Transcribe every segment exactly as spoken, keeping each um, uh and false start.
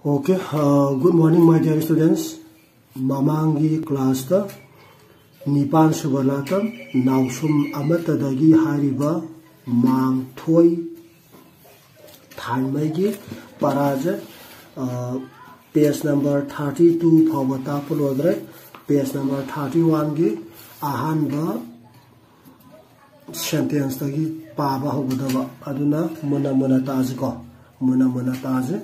Okay, uh, good morning, my dear students. ꯃꯃꯥꯡꯒꯤ ꯀ꯭ꯂꯥꯁꯇ ꯅꯤꯄꯥꯟ ꯁꯨꯕ ꯂꯥꯛꯇ ꯅꯥꯎꯁꯨꯝ ꯑꯃꯠꯇꯗꯒꯤ ꯍꯥꯏꯔꯤꯕ ꯃꯥꯡꯊꯣꯏ ꯊꯥꯏꯃꯩꯒꯤ ꯄꯔꯥꯁꯦ, ꯑ, page number thirty two ꯐꯥꯎꯕ ꯇꯥꯛꯄ ꯂꯣꯏꯈ꯭ꯔꯦ꯫ Page number thirty one ꯒꯤ ꯑꯍꯥꯟꯕ sentenceꯇꯒꯤ ꯄꯥꯕ ꯍꯧꯒꯗꯕ꯫ ꯑꯗꯨꯅ ꯃꯨꯟꯅ ꯃꯨꯟꯅ ꯇꯥꯁꯤꯀꯣ, ꯃꯨꯟꯅ ꯃꯨꯟꯅ ꯇꯥꯁꯤ꯫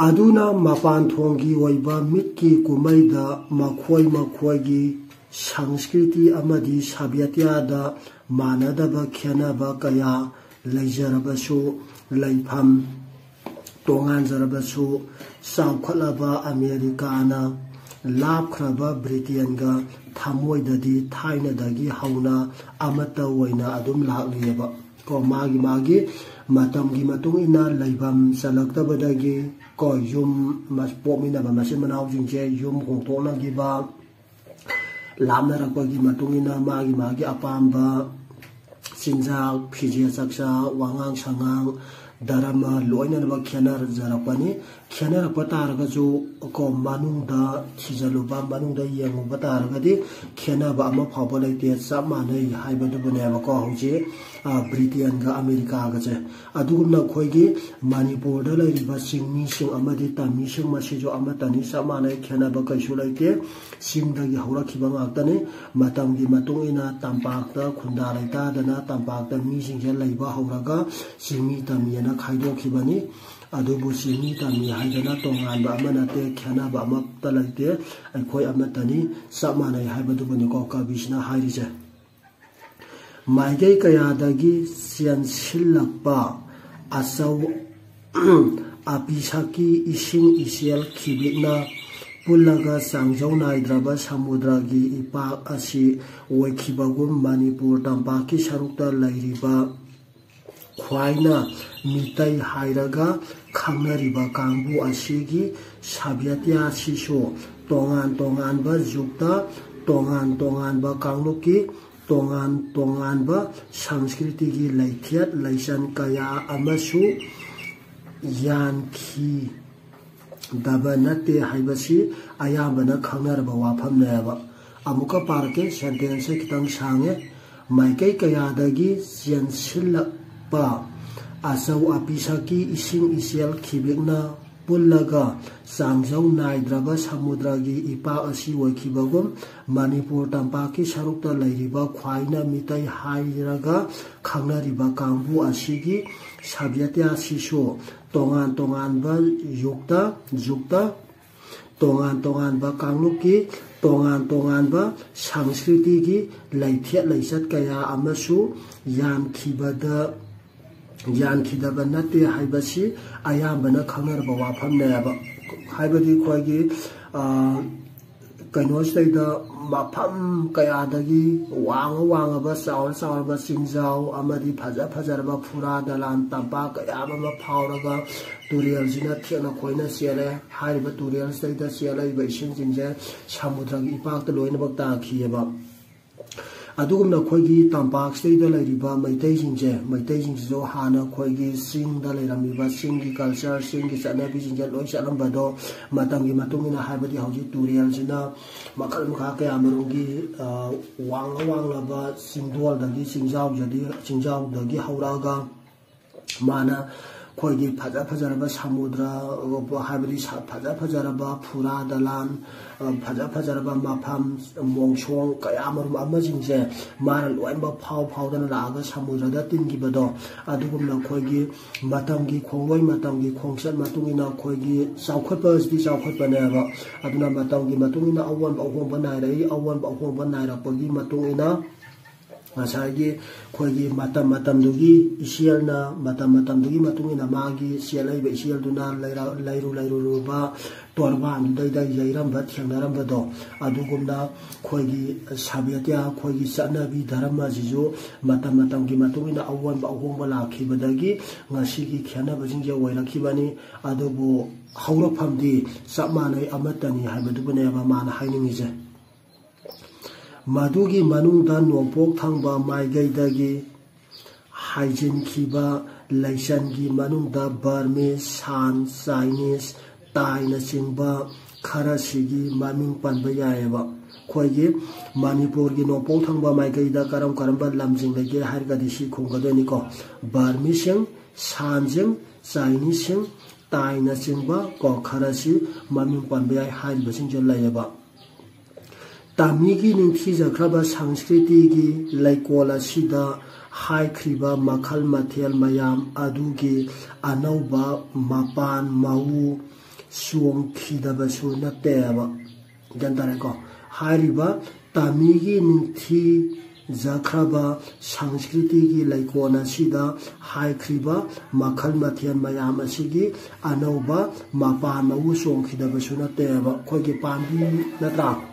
ꯑꯗꯨꯅ ꯃꯄꯥꯟ ꯊꯣꯡꯒꯤ ꯑꯣꯏꯕ ꯃꯤꯠꯀꯤ ꯀꯨꯝꯍꯩꯗ ꯃꯈꯣꯏ ꯃꯈꯣꯏꯒꯤ ꯁꯪꯁꯀ꯭ꯔꯤꯇꯤ ꯑꯃꯗꯤ ꯁꯥꯕ꯭ꯌꯇꯥꯗ ꯃꯥꯟꯅꯗꯕ ꯈꯦꯠꯅꯕ ꯀꯌꯥ ꯂꯩꯖꯔꯕꯁꯨ, ꯂꯩꯐꯝ ꯇꯣꯉꯥꯟꯖꯔꯕꯁꯨ, ꯆꯥꯎꯈꯠꯂꯕ ꯑꯃꯦꯔꯤꯀꯥꯅ ꯂꯥꯞꯈ꯭ꯔꯕ ꯕ꯭ꯔꯤꯇꯦꯟꯒ ꯊꯃꯣꯏꯗꯗꯤ ꯊꯥꯏꯅꯗꯒꯤ ꯍꯧꯅ ꯑꯃꯠꯇ ꯑꯣꯏꯅ ꯑꯗꯨꯝ ꯂꯥꯛꯂꯤꯑꯕ꯫ ꯀꯣ, ꯃꯥꯒꯤ ꯃꯥꯒꯤ ꯃꯇꯝꯒꯤ ꯃꯇꯨꯡ ꯏꯟꯅ ꯂꯩꯐꯝ ꯆꯜꯂꯛꯇꯕꯗꯒꯤ, ꯀꯣ, ꯌꯨꯝ ꯃ-, ꯄꯣꯛꯃꯤꯟꯅꯕ ꯃꯆꯤꯟ ꯃꯅꯥꯎꯁꯤꯡꯁꯦ ꯌꯨꯝ ꯍꯣꯡꯗꯣꯛꯅꯈꯤꯕ, ꯂꯥꯞꯅꯔꯛꯄꯒꯤ ꯃꯇꯨꯡ ꯏꯟꯅ ꯃꯥꯒꯤ ꯃꯥꯒꯤ ꯑꯄꯥꯝꯕ ꯆꯤꯟꯖꯥꯛ, ꯐꯤꯖꯦ ꯆꯥꯛꯆꯥ, ꯋꯥꯉꯥꯡ ꯁꯉꯥꯡ, ꯙꯔꯃ ꯂꯣꯏꯅꯃꯛ ꯈꯦꯠꯅꯖꯔꯛꯄꯅꯤ꯫ ꯈꯦꯠꯅꯔꯛꯄ ꯇꯥꯔꯒꯁꯨ, ꯀꯣ, ꯃꯅꯨꯡꯗ ꯊꯤꯖꯤꯜꯂꯨꯕ, ꯃꯅꯨꯡꯗ ꯌꯦꯡꯉꯨꯕ ꯇꯥꯔꯒꯗꯤ ꯈꯦꯠꯅꯕ ꯑꯃ ꯐꯥꯎꯕ ꯂꯩꯇꯦ, ꯆꯞ ꯃꯥꯟꯅꯩ ꯍꯥꯏꯕꯗꯨꯕꯨꯅꯦꯕꯀꯣ꯫ ꯍꯧꯖꯤꯛ, ꯑ, ꯕ꯭ꯔꯤꯇꯦꯟꯒ ꯑꯃꯦꯔꯤꯀꯥꯒꯁꯦ꯫ ꯑꯗꯨꯒꯨꯝꯅ ꯑꯩꯈꯣꯏꯒꯤ ꯃꯅꯤꯄꯨꯔꯗ ꯂꯩꯔꯤꯕ ꯆꯤꯡꯃꯤꯁꯤꯡ ꯑꯃꯗꯤ ꯇꯝꯃꯤꯁꯤꯡ ꯃꯁꯤꯁꯨ ꯑꯃꯠꯇꯅꯤ, ꯆꯞ ꯃꯥꯟꯅꯩ, ꯈꯦꯠꯅꯕ ꯀꯩꯁꯨ ꯂꯩꯇꯦ꯫ ꯆꯤꯡꯗꯒꯤ ꯍꯧꯔꯛꯈꯤꯕ ꯉꯥꯛꯇꯅꯤ꯫ ꯃꯇꯝꯒꯤ ꯃꯇꯨꯡ ꯏꯟꯅ ꯇꯝꯄꯥꯛꯇ ꯈꯨꯟꯗꯥ ꯂꯩꯇꯥꯗꯅ ꯇꯝꯄꯥꯛꯇ ꯃꯤꯁꯤꯡꯁꯦ ꯂꯩꯕ ꯍꯧꯔꯒ ꯆꯤꯡꯃꯤ ꯇꯝꯃꯤ ꯍꯥꯏꯅ ꯈꯥꯏꯗꯣꯛꯈꯤꯕꯅꯤ꯫ ꯑꯗꯨꯕꯨ ꯆꯤꯡꯃꯤ ꯇꯝꯃꯤ ꯍꯥꯏꯗꯅ ꯇꯣꯉꯥꯟꯕ ꯑꯃ ꯅꯠꯇꯦ, ꯈꯦꯠꯅꯕ ꯑꯃꯠꯇ ꯂꯩꯇꯦ꯫ ꯑꯩꯈꯣꯏ ꯑꯃꯠꯇꯅꯤ, ꯆꯞ ꯃꯥꯟꯅꯩ ꯍꯥꯏꯕꯗꯨꯕꯨꯅꯤꯀꯣ ꯀꯕꯤꯁꯤꯅ ꯍꯥꯏꯔꯤꯁꯦ꯫ ꯃꯥꯏꯀꯩ ꯀꯌꯥꯗꯒꯤ ꯆꯦꯟꯁꯤꯜꯂꯛꯄ ꯑꯆꯧ-, ꯑꯄꯤꯁꯛꯀꯤ ꯏꯁꯤꯡ ꯏꯆꯦꯜ ꯈꯤꯕꯤꯛꯅ ꯄꯨꯜꯂꯒ ꯆꯥꯡꯖꯧ ꯅꯥꯏꯗ꯭ꯔꯕ ꯁꯃꯨꯗ꯭ꯔꯒꯤ ꯏꯄꯥꯛ ꯑꯁꯤ ꯑꯣꯏꯈꯤꯕꯒꯨꯝ, ꯃꯅꯤꯄꯨꯔ ꯇꯝꯄꯥꯛꯀꯤ ꯁꯔꯨꯛꯇ ꯂꯩꯔꯤꯕ ꯈ꯭ꯋꯥꯏꯅ ꯃꯤꯇꯩ ꯍꯥꯏꯔꯒ ꯈꯪꯅꯔꯤꯕ ꯀꯥꯡꯕꯨ ꯑꯁꯤꯒꯤ ꯁꯥꯕ꯭ꯌꯇꯥ ꯑꯁꯤꯁꯨ ꯇꯣꯉꯥꯟ ꯇꯣꯉꯥꯟꯕ ꯖꯨꯛꯇ, ꯇꯣꯉꯥꯟ ꯇꯣꯉꯥꯟꯕ ꯀꯥꯡꯂꯨꯞꯀꯤ ꯇꯣꯉꯥꯟ ꯇꯣꯉꯥꯟꯕ ꯁꯪꯁꯀ꯭ꯔꯤꯇꯤꯒꯤ ꯂꯩꯊꯦꯠ ꯂꯩꯆꯟ ꯀꯌꯥ ꯑꯃꯁꯨ ꯌꯥꯟꯈꯤꯗꯕ ꯅꯠꯇꯦ ꯍꯥꯏꯕꯁꯤ ꯑꯌꯥꯝꯕꯅ ꯈꯪꯅꯔꯕ ꯋꯥꯐꯝꯅꯦꯕ꯫ ꯑꯃꯨꯛꯀ ꯄꯥꯔꯛꯀꯦ, ꯁꯦꯟꯇꯦꯟꯁꯁꯦ ꯈꯤꯇꯪ ꯁꯥꯡꯉꯦ꯫ ꯃꯥꯏꯀꯩ ꯀꯌꯥꯗꯒꯤ ꯆꯦꯟꯁꯤꯜꯂꯛꯄ ꯑꯆꯧ ꯑꯄꯤꯁꯛꯀꯤ ꯏꯁꯤꯡ ꯏꯆꯦꯜ ꯈꯤꯕꯤꯛꯅ ꯄꯨꯜꯂꯒ ꯆꯥꯡꯖꯧ ꯅꯥꯏꯗ꯭ꯔꯕ ꯁꯃꯨꯗ꯭ꯔꯒꯤ ꯏꯄꯥꯛ ꯑꯁꯤ ꯑꯣꯏꯈꯤꯕꯒꯨꯝ, ꯃꯅꯤꯄꯨꯔ ꯇꯝꯄꯥꯛꯀꯤ ꯁꯔꯨꯛꯇ ꯂꯩꯔꯤꯕ ꯈ꯭ꯋꯥꯏꯅ ꯃꯤꯇꯩ ꯍꯥꯏꯔꯒ ꯈꯪꯅꯔꯤꯕ ꯀꯥꯡꯕꯨ ꯑꯁꯤꯒꯤ ꯁꯚ꯭ꯌꯇꯥꯁꯤꯁꯨ ꯇꯣꯉꯥꯟ ꯇꯣꯉꯥꯟꯕ ꯌꯨꯛꯇ, ꯖꯨꯛꯇ, ꯇꯣꯉꯥꯟ ꯇꯣꯉꯥꯟꯕ ꯀꯥꯡꯂꯨꯞꯀꯤ ꯇꯣꯉꯥꯟ ꯇꯣꯉꯥꯟꯕ ꯁꯪꯁꯀ꯭ꯔꯤꯇꯤꯒꯤ ꯂꯩꯊꯦꯠ ꯂꯩꯆꯠ ꯀꯌꯥ ꯑꯃꯁꯨ ꯌꯥꯟꯈꯤꯕꯗ, ꯌꯥꯟꯈꯤꯗꯕ ꯅꯠꯇꯦ ꯍꯥꯏꯕꯁꯤ ꯑꯌꯥꯝꯕꯅ ꯈꯪꯅꯔꯕ ꯋꯥꯐꯝꯅꯦꯕ꯫ ꯍꯥꯏꯕꯗꯤ ꯑꯩꯈꯣꯏꯒꯤ, ꯑ, ꯀꯩꯅꯣꯁꯤꯗꯩꯗ ꯃꯐꯝ ꯀꯌꯥꯗꯒꯤ ꯋꯥꯡꯉ ꯋꯥꯡꯉꯕ, ꯆꯥꯎꯔ ꯆꯥꯎꯔꯕ ꯆꯤꯡꯖꯥꯎ ꯑꯃꯗꯤ ꯐꯖ ꯐꯖꯔꯕ ꯐꯨꯔꯥ ꯗꯂꯥꯟ ꯇꯝꯄꯥꯛ ꯀꯌꯥ ꯑꯃ ꯐꯥꯎꯔꯒ ꯇꯨꯔꯦꯜꯁꯤꯅ ꯊꯦꯛꯅ ꯈꯣꯏꯅ ꯆꯦꯜꯂꯦ꯫ ꯍꯥꯏꯔꯤꯕ ꯇꯨꯔꯦꯜꯁꯤꯗꯩꯗ ꯆꯦꯜꯂꯛꯏꯕ ꯏꯁꯤꯡꯁꯤꯡꯁꯦ ꯁꯃꯨꯗ꯭ꯔꯒꯤ ꯏꯄꯥꯛꯇ ꯂꯣꯏꯅꯃꯛ ꯇꯥꯈꯤꯑꯕ꯫ ꯑꯗꯨꯒꯨꯝꯅ ꯑꯩꯈꯣꯏꯒꯤ ꯇꯝꯄꯥꯛꯁꯤꯗꯩꯗ ꯂꯩꯔꯤꯕ ꯃꯩꯇꯩꯁꯤꯡꯁꯦ, ꯃꯩꯇꯩꯁꯤꯡꯁꯤꯁꯨ ꯍꯥꯟꯅ ꯑꯩꯈꯣꯏꯒꯤ ꯆꯤꯡꯗ ꯂꯩꯔꯝꯃꯤꯕ ꯆꯤꯡꯒꯤ ꯀꯜꯆꯔ, ꯆꯤꯡꯒꯤ ꯆꯠꯅꯕꯤꯁꯤꯡꯁꯦ ꯂꯣꯏ ꯆꯠꯂꯝꯕꯗꯣ ꯃꯇꯝꯒꯤ ꯃꯇꯨꯡ ꯏꯟꯅ, ꯍꯥꯏꯕꯗꯤ ꯍꯧꯖꯤꯛ ꯇꯨꯔꯦꯜꯁꯤꯅ ꯃꯈꯜ ꯃꯈꯥ ꯀꯌꯥ ꯃꯔꯨꯝꯒꯤ, ꯑ, ꯋꯥꯡꯂ ꯋꯥꯡꯂꯕ ꯆꯤꯡꯗꯣꯜꯗꯒꯤ, ꯆꯤꯡꯖꯥꯎꯗꯒꯤ, ꯆꯤꯡꯖꯥꯎꯗꯒꯤ ꯍꯧꯔꯛꯑꯒ ꯃꯥꯅ ꯑꯩꯈꯣꯏꯒꯤ ꯐꯖ ꯐꯖꯔꯕ ꯁꯃꯨꯗ꯭ꯔ, ꯍꯥꯏꯕꯗꯤ ꯁ-, ꯐꯖ ꯐꯖꯔꯕ ꯐꯨꯔꯥ ꯗꯂꯥꯟ, ꯑ, ꯐꯖ ꯐꯖꯔꯕ ꯃꯐꯝ, ꯃꯣꯡꯁꯣꯡ ꯀꯌꯥ ꯃꯔꯨꯝ ꯑꯃꯁꯤꯡꯁꯦ ꯃꯥꯅ ꯂꯣꯏꯅꯃꯛ ꯐꯥꯎ ꯐꯥꯎꯗꯅ ꯂꯥꯛꯑꯒ ꯁꯃꯨꯗ꯭ꯔꯗ ꯇꯤꯟꯈꯤꯕꯗꯣ, ꯑꯗꯨꯒꯨꯝꯅ ꯑꯩꯈꯣꯏꯒꯤ ꯃꯇꯝꯒꯤ ꯈꯣꯡꯂꯣꯏ, ꯃꯇꯝꯒꯤ ꯈꯣꯡꯆꯠ ꯃꯇꯨꯡ ꯏꯟꯅ ꯑꯩꯈꯣꯏꯒꯤ ꯆꯥꯎꯈꯠꯄ ꯑꯁꯤꯗꯤ ꯆꯥꯎꯈꯠꯄꯅꯦꯕ꯫ ꯑꯗꯨꯅ ꯃꯇꯝꯒꯤ ꯃꯇꯨꯡ ꯏꯟꯅ ꯑꯑꯣꯟꯕ ꯑꯍꯣꯡꯕ ꯅꯥꯏꯔꯛꯏ꯫ ꯑꯑꯣꯟꯕ ꯑꯍꯣꯡꯕ ꯅꯥꯏꯔꯛꯄꯒꯤ ꯃꯇꯨꯡ ꯏꯟꯅ ꯉꯁꯥꯏꯒꯤ ꯑꯩꯈꯣꯏꯒꯤ ꯃꯇꯝ ꯃꯇꯝꯗꯨꯒꯤ ꯏꯆꯦꯜꯅ, ꯃꯇꯝ ꯃꯇꯝꯗꯨꯒꯤ ꯃꯇꯨꯡ ꯏꯟꯅ ꯃꯥꯒꯤ ꯆꯦꯜꯂꯛꯏꯕ ꯏꯆꯦꯜꯗꯨꯅ ꯂꯩꯔ-, ꯂꯩꯔꯨ ꯂꯩꯔꯨꯔꯨꯕ ꯇꯣꯔꯕꯥꯟꯗꯨꯗꯩꯗ ꯌꯩꯔꯝꯕ ꯊꯦꯡꯅꯔꯝꯕꯗꯣ, ꯑꯗꯨꯒꯨꯝꯅ ꯑꯩꯈꯣꯏꯒꯤ ꯁꯥꯕ꯭ꯌꯇ, ꯑꯩꯈꯣꯏꯒꯤ ꯆꯠꯅꯕꯤ ꯙꯔꯃꯁꯤꯁꯨ ꯃꯇꯝ ꯃꯇꯝꯒꯤ ꯃꯇꯨꯡ ꯏꯟꯅ ꯑꯑꯣꯟꯕ ꯑꯍꯣꯡꯕ ꯂꯥꯛꯈꯤꯕꯗꯒꯤ ꯉꯁꯤꯒꯤ ꯈꯦꯠꯅꯕꯁꯤꯡꯁꯦ ꯑꯣꯏꯔꯛꯈꯤꯕꯅꯤ꯫ ꯑꯗꯨꯕꯨ ꯍꯧꯔꯛꯐꯝꯗꯤ ꯆꯞ ꯃꯥꯟꯅꯩ, ꯑꯃꯠꯇꯅꯤ ꯍꯥꯏꯕꯗꯨꯕꯨꯅꯦꯕ ꯃꯥꯅ ꯍꯥꯏꯅꯤꯡꯉꯤꯁꯦ꯫ ꯃꯗꯨꯒꯤ ꯃꯅꯨꯡꯗ ꯅꯣꯡꯄꯣꯛ ꯊꯪꯕ ꯃꯥꯏꯀꯩꯗꯒꯤ ꯍꯥꯏꯖꯤꯟꯈꯤꯕ ꯂꯩꯆꯟꯒꯤ ꯃꯅꯨꯡꯗ ꯕꯔꯃꯤꯁ, ꯁꯥꯟ, ꯆꯥꯏꯅꯤꯁ, ꯇꯥꯏꯅꯆꯤꯡꯕ ꯈꯔꯁꯤꯒꯤ ꯃꯃꯤꯡ ꯄꯟꯕ ꯌꯥꯏꯑꯕ꯫ ꯑꯩꯈꯣꯏꯒꯤ ꯃꯅꯤꯄꯨꯔꯒꯤ ꯅꯣꯡꯄꯣꯛ ꯊꯪꯕ ꯃꯥꯏꯀꯩꯗ ꯀꯔꯝ ꯀꯔꯝꯕ ꯂꯝꯁꯤꯡ ꯂꯩꯒꯦ ꯍꯥꯏꯔꯒꯗꯤ ꯁꯤ ꯈꯨꯝꯒꯗꯣꯏꯅꯤꯀꯣ: ꯕꯔꯃꯤꯁꯤꯡ, ꯁꯥꯟꯁꯤꯡ, ꯆꯥꯏꯅꯤꯁꯁꯤꯡ, ꯇꯥꯏꯅꯆꯤꯡꯕ ꯀꯣ ꯈꯔꯁꯤ ꯃꯃꯤꯡ ꯄꯟꯕ ꯌꯥꯏ꯫ ꯍꯥꯏꯔꯤꯕꯁꯤꯡꯁꯦ ꯂꯩꯌꯦꯕ꯫ ꯇꯥꯃꯤꯒꯤ ꯅꯤꯡꯊꯤꯖꯈ꯭ꯔꯕ ꯁꯪꯁꯀ꯭ꯔꯤꯇꯤꯒꯤ ꯂꯩꯀꯣꯜ ꯑꯁꯤꯗ ꯍꯥꯏꯈ꯭ꯔꯤꯕ ꯃꯈꯜ ꯃꯊꯦꯜ ꯃꯌꯥꯝ ꯑꯗꯨꯒꯤ ꯑꯅꯧꯕ ꯃꯄꯥꯟ ꯃꯎ ꯆꯣꯡꯈꯤꯗꯕꯁꯨ ꯅꯠꯇꯦꯕ꯫ ꯒ꯭ꯌꯥꯟ ꯇꯥꯔꯦꯀꯣ? ꯍꯥꯏꯔꯤꯕ ꯇꯥꯃꯤꯒꯤ ꯅꯤꯡꯊꯤꯖꯈ꯭ꯔꯕ ꯁꯪꯁꯀ꯭ꯔꯤꯇꯤꯒꯤ ꯂꯩꯀꯣꯜ ꯑꯁꯤꯗ ꯍꯥꯏꯈ꯭ꯔꯤꯕ ꯃꯈꯜ ꯃꯊꯦꯜ ꯃꯌꯥꯝ ꯑꯁꯤꯒꯤ ꯑꯅꯧꯕ ꯃꯄꯥꯟ ꯃꯎ ꯆꯣꯡꯈꯤꯗꯕꯁꯨ ꯅꯠꯇꯦꯕ꯫ ꯑꯩꯈꯣꯏꯒꯤ ꯄꯥꯝꯕꯤ ꯅꯠꯇ꯭ꯔꯥ?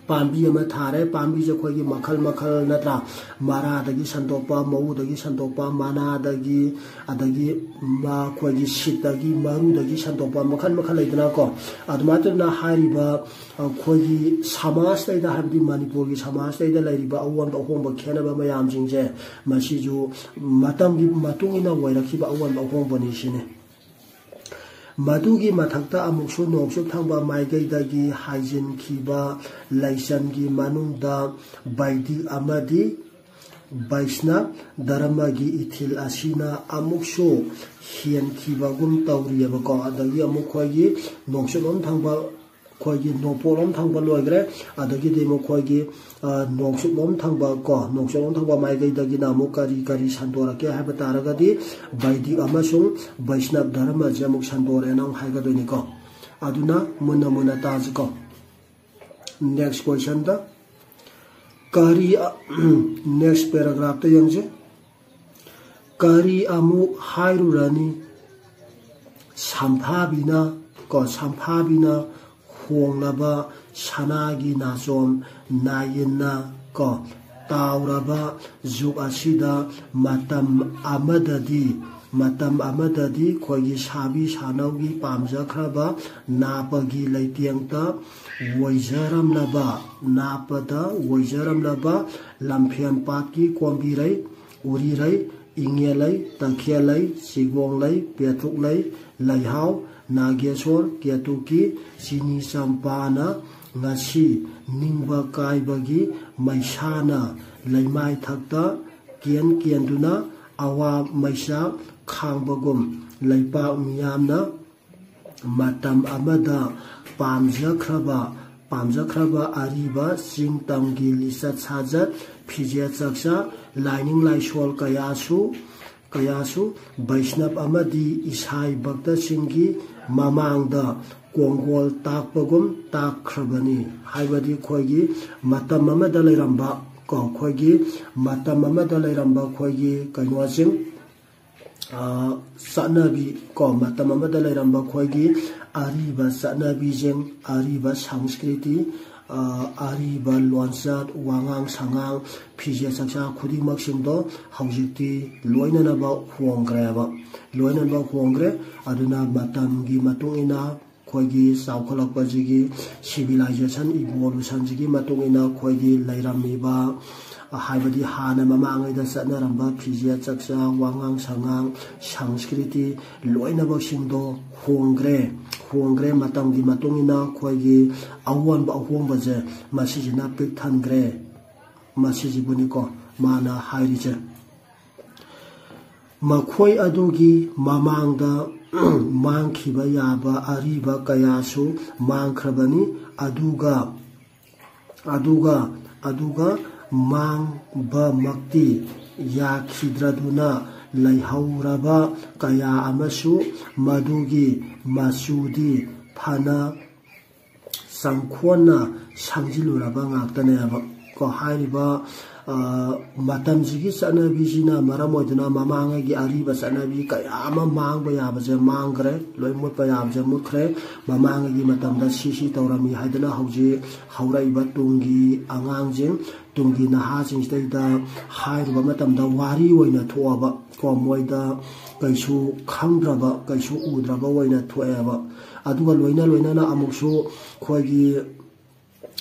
ꯄꯥꯝꯕꯤ ꯑꯃ ꯊꯥꯔꯦ, ꯄꯥꯝꯕꯤꯁꯦ ꯑꯩꯈꯣꯏꯒꯤ ꯃꯈꯜ ꯃꯈꯜ ꯅꯠꯇ꯭ꯔꯥ? ꯃꯔꯥꯗꯒꯤ ꯁꯟꯗꯣꯛꯄ, ꯃꯎꯗꯒꯤ ꯁꯟꯗꯣꯛꯄ, ꯃꯅꯥꯗꯒꯤ, ꯑꯗꯒꯤ ꯃ-, ꯑꯩꯈꯣꯏꯒꯤ ꯁꯤꯠꯇꯒꯤ, ꯃꯔꯨꯗꯒꯤ ꯁꯟꯗꯣꯛꯄ, ꯃꯈꯜ ꯃꯈꯜ ꯂꯩꯗꯅꯀꯣ꯫ ꯑꯗꯨꯃꯥꯏꯅ ꯇꯧꯗꯅ ꯍꯥꯏꯔꯤꯕ ꯑꯩꯈꯣꯏꯒꯤ ꯁꯃꯥꯖꯇꯩꯗ, ꯍꯥꯏꯕꯗꯤ ꯃꯅꯤꯄꯨꯔꯒꯤ ꯁꯃꯥꯖꯇꯩꯗ ꯂꯩꯔꯤꯕ ꯑꯑꯣꯟꯕ ꯑꯍꯣꯡꯕ ꯈꯦꯠꯅꯕ ꯃꯌꯥꯝꯁꯤꯡꯁꯦ, ꯃꯁꯤꯁꯨ ꯃꯇꯝꯒꯤ ꯃꯇꯨꯡ ꯏꯟꯅ ꯑꯣꯏꯔꯛꯈꯤꯕ ꯑꯑꯣꯟꯕ ꯑꯍꯣꯡꯕꯅꯤ ꯁꯤꯅꯤ꯫ ꯃꯗꯨꯒꯤ ꯃꯊꯛꯇ ꯑꯃꯨꯛꯁꯨ ꯅꯣꯡꯆꯨꯞ ꯊꯪꯕ ꯃꯥꯏꯀꯩꯗꯒꯤ ꯍꯥꯏꯖꯤꯟꯈꯤꯕ ꯂꯩꯆꯟꯒꯤ ꯃꯅꯨꯡꯗ ꯕꯩꯗꯤꯛ ꯑꯃꯗꯤ ꯕꯩꯁꯅꯕ ꯙꯔꯃꯒꯤ ꯏꯊꯤꯜ ꯑꯁꯤꯅ ꯑꯃꯨꯛꯁꯨ ꯍꯦꯟꯈꯤꯕꯒꯨꯝ ꯇꯧꯔꯤꯑꯕꯀꯣ꯫ ꯑꯗꯒꯤ ꯑꯃꯨꯛ ꯑꯩꯈꯣꯏꯒꯤ ꯅꯣꯡꯆꯨꯞꯂꯣꯝ ꯊꯪꯕ, ꯑꯩꯈꯣꯏꯒꯤ ꯅꯣꯡꯄꯣꯛꯂꯣꯝ ꯊꯪꯕ ꯂꯣꯏꯈ꯭ꯔꯦ꯫ ꯑꯗꯒꯤꯗꯤ ꯃꯈꯣꯏꯒꯤ, ꯑ, ꯅꯣꯡꯆꯨꯞꯂꯣꯝ ꯊꯪꯕ ꯀꯣ, ꯅꯣꯡꯆꯨꯞꯂꯣꯝ ꯊꯪꯕ ꯃꯥꯏꯀꯩꯗꯒꯤꯅ ꯑꯃꯨꯛ ꯀꯔꯤ ꯀꯔꯤ ꯁꯟꯗꯣꯔꯛꯀꯦ ꯍꯥꯏꯕ ꯇꯥꯔꯒꯗꯤ, ꯕꯩꯗꯤꯛ ꯑꯃꯁꯨꯡ ꯕꯩꯁꯅꯕ ꯙꯔꯃꯁꯦ ꯑꯃꯨꯛ ꯁꯟꯗꯣꯔꯛꯑꯦꯅ ꯑꯃꯨꯛ ꯍꯥꯏꯒꯗꯣꯏꯅꯤꯀꯣ꯫ ꯑꯗꯨꯅ ꯃꯨꯟꯅ ꯃꯨꯟꯅ ꯇꯥꯁꯤꯀꯣ꯫ Next questionꯗ ꯀꯔꯤ ꯑ-, next paragraphꯇ ꯌꯦꯡꯁꯤ꯫ ꯀꯔꯤ ꯑꯃꯨꯛ ꯍꯥꯏꯔꯨꯔꯅꯤ? ꯁꯝꯐꯥꯕꯤꯅ, ꯀꯣ, ꯁꯝꯐꯥꯕꯤꯅ ꯍꯣꯡꯂꯕ ꯁꯅꯥꯒꯤ ꯅꯥꯆꯣꯝ ꯅꯥꯌꯤꯟꯅ, ꯀꯣ, ꯇꯥꯎꯔꯕ ꯖꯨꯒ ꯑꯁꯤꯗ ꯃꯇꯝ ꯑꯃꯗꯗꯤ, ꯃꯇꯝ ꯑꯃꯗꯗꯤ ꯑꯩꯈꯣꯏꯒꯤ ꯁꯥꯕꯤ ꯁꯥꯅꯧꯒꯤ ꯄꯥꯝꯖꯈ꯭ꯔꯕ ꯅꯥꯄꯒꯤ ꯂꯩꯇꯦꯡꯇ ꯑꯣꯏꯖꯔꯝꯂꯕ, ꯅꯥꯄꯗ ꯑꯣꯏꯖꯔꯝꯂꯕ ꯂꯝꯐꯦꯟ ꯄꯥꯠꯀꯤ ꯀꯣꯝꯕꯤꯔꯩ, ꯎꯔꯤꯔꯩ, ꯏꯉꯦꯜ ꯂꯩ, ꯇꯈꯦꯜ ꯂꯩ, ꯆꯤꯒꯣꯡ ꯂꯩ, ꯄꯦꯊꯨꯛ ꯂꯩ, ꯂꯩꯍꯥꯎ, ꯅꯥꯒꯦꯁꯣꯔ, ꯀꯦꯇꯨꯀꯤ, ꯆꯤꯅꯤ ꯆꯝꯄꯥꯅ ꯉꯁꯤ ꯅꯤꯡꯕ ꯀꯥꯏꯕꯒꯤ ꯃꯩꯁꯥꯅ ꯂꯩꯃꯥꯏ ꯊꯛꯇ ꯀꯦꯟ ꯀꯦꯟꯗꯨꯅ ꯑꯋꯥ ꯃꯩꯁꯥ ꯈꯥꯡꯕꯒꯨꯝ, ꯂꯩꯄꯥꯛ ꯃꯤꯌꯥꯝꯅ ꯃꯇꯝ ꯑꯃꯗ ꯄꯥꯝꯖꯈ꯭ꯔꯕ ꯄꯥꯝꯖꯈ꯭ꯔꯕ ꯑꯔꯤꯕ ꯆꯤꯡ ꯇꯝꯒꯤ ꯂꯤꯆꯠ ꯁꯥꯖꯠ, ꯐꯤꯖꯦꯠ ꯆꯛꯆꯥ, ꯂꯥꯏꯅꯤꯡ ꯂꯥꯏꯁꯣꯜ ꯀꯌꯥꯁꯨ ꯀꯌꯥꯁꯨ ꯕꯩꯁꯅꯞ ꯑꯃꯗꯤ ꯏꯁꯥꯏ ꯚꯛꯇꯁꯤꯡꯒꯤ ꯃꯃꯥꯡꯗ ꯀꯣꯡꯒꯣꯜ ꯇꯥꯛꯄꯒꯨꯝ ꯇꯥꯛꯈ꯭ꯔꯕꯅꯤ꯫ ꯍꯥꯏꯕꯗꯤ ꯑꯩꯈꯣꯏꯒꯤ ꯃꯇꯝ ꯑꯃꯗ ꯂꯩꯔꯝꯕ ꯀꯣ ꯑꯩꯈꯣꯏꯒꯤ ꯃꯇꯝ ꯑꯃꯗ ꯂꯩꯔꯝꯕ ꯑꯩꯈꯣꯏꯒꯤ ꯀꯩꯅꯣꯁꯤꯡ ꯆꯠꯅꯕꯤ ꯀꯣ ꯃꯇꯝ ꯑꯃꯗ ꯂꯩꯔꯝꯕ ꯑꯩꯈꯣꯏꯒꯤ ꯑꯔꯤꯕ ꯆꯠꯅꯕꯤꯁꯤꯡ, ꯑꯔꯤꯕ ꯁꯪꯁꯀ꯭ꯔꯤꯇꯤ, ꯑꯔꯤꯕ ꯂꯣꯟꯆꯠ, ꯋꯥꯉꯥꯡ ꯁꯉꯥꯡ, ꯐꯤꯖꯦꯠ ꯆꯛꯆꯥ ꯈꯨꯗꯤꯡꯃꯛꯁꯤꯡꯗꯣ ꯍꯧꯖꯤꯛꯇꯤ ꯂꯣꯏꯅꯅꯕ ꯍꯣꯡꯈ꯭ꯔꯦꯕ꯫ ꯂꯣꯏꯅꯅꯕ ꯍꯣꯡꯈ꯭ꯔꯦ꯫ ꯑꯗꯨꯅ ꯃꯇꯝꯒꯤ ꯃꯇꯨꯡ ꯏꯟꯅ ꯑꯩꯈꯣꯏꯒꯤ ꯆꯥꯎꯈꯠꯂꯛꯄꯁꯤꯒꯤ civilization evolutionꯁꯤꯒꯤ ꯃꯇꯨꯡ ꯏꯟꯅ ꯑꯩꯈꯣꯏꯒꯤ ꯂꯩꯔꯝꯃꯤꯕ ꯍꯥꯏꯕꯗꯤ ꯍꯥꯟꯅ ꯃꯃꯥꯡꯉꯩꯗ ꯆꯠꯅꯔꯝꯕ ꯐꯤꯖꯦꯠ ꯆꯛꯆꯥ, ꯋꯥꯉꯥꯡ ꯁꯉꯥꯡ, ꯁꯪꯁꯀ꯭ꯔꯤꯇꯤ ꯂꯣꯏꯅꯃꯛꯁꯤꯡꯗꯣ ꯍꯣꯡꯈ꯭ꯔꯦ꯫ ꯍꯣꯡꯈ꯭ꯔꯦ꯫ ꯃꯇꯝꯒꯤ ꯃꯇꯨꯡ ꯏꯟꯅ ꯑꯩꯈꯣꯏꯒꯤ ꯑꯑꯣꯟꯕ ꯑꯍꯣꯡꯕꯁꯦ ꯃꯁꯤꯁꯤꯅ ꯄꯤꯛ ꯊꯟꯈ꯭ꯔꯦ꯫ ꯃꯁꯤꯁꯤꯕꯨꯅꯤꯀꯣ ꯃꯥꯅ ꯍꯥꯏꯔꯤꯁꯦ꯫ ꯃꯈꯣꯏ ꯑꯗꯨꯒꯤ ꯃꯃꯥꯡꯗ ꯃꯥꯡꯈꯤꯕ ꯌꯥꯕ ꯑꯔꯤꯕ ꯀꯌꯥꯁꯨ ꯃꯥꯡꯈ꯭ꯔꯕꯅꯤ꯫ ꯑꯗꯨꯒ ꯑꯗꯨꯒ ꯑꯗꯨꯒ ꯃꯥꯡꯕꯃꯛꯇꯤ ꯌꯥꯈꯤꯗ꯭ꯔꯗꯨꯅ ꯂꯩꯍꯧꯔꯕ ꯀꯌꯥ ꯑꯃꯁꯨ ꯃꯗꯨꯒꯤ ꯃꯆꯨꯗꯤ ꯐꯅ ꯆꯪꯈꯣꯟꯅ ꯁꯪꯖꯤꯜꯂꯨꯔꯕ ꯉꯥꯛꯇꯅꯦꯕ꯫ ꯀꯣ ꯍꯥꯏꯔꯤꯕ ꯃꯇꯝꯁꯤꯒꯤ ꯆꯠꯅꯕꯤꯁꯤꯅ ꯃꯔꯝ ꯑꯣꯏꯗꯨꯅ ꯃꯃꯥꯡꯉꯩꯒꯤ ꯑꯔꯤꯕ ꯆꯠꯅꯕꯤ ꯀꯌꯥ ꯑꯃ ꯃꯥꯡꯕ ꯌꯥꯕꯁꯦ ꯃꯥꯡꯈ꯭ꯔꯦ꯫ ꯂꯣꯏ ꯃꯨꯠꯄ ꯌꯥꯕꯁꯦ ꯃꯨꯠꯈ꯭ꯔꯦ꯫ ꯃꯃꯥꯡꯉꯩꯒꯤ ꯃꯇꯝꯗ ꯁꯤ ꯁꯤ ꯇꯧꯔꯝꯃꯤ ꯍꯥꯏꯗꯅ ꯍꯧꯖꯤꯛ ꯍꯧꯔꯛꯏꯕ ꯇꯨꯡꯒꯤ ꯑꯉꯥꯡꯁꯤꯡ, ꯇꯨꯡꯒꯤ ꯅꯍꯥꯁꯤꯡꯁꯤꯗꯩꯗ ꯍꯥꯏꯔꯨꯕ ꯃꯇꯝꯗ ꯋꯥꯔꯤ ꯑꯣꯏꯅ ꯊꯣꯛꯑꯕ ꯀꯣ ꯃꯣꯏꯗ ꯀꯩꯁꯨ ꯈꯪꯗ꯭ꯔꯕ, ꯀꯩꯁꯨ ꯎꯗ꯭ꯔꯕ ꯑꯣꯏꯅ ꯊꯣꯛꯑꯦꯕ꯫ ꯑꯗꯨꯒ ꯂꯣꯏꯅ ꯂꯣꯏꯅꯅ ꯑꯃꯨꯛꯁꯨ ꯑꯩꯈꯣꯏꯒꯤ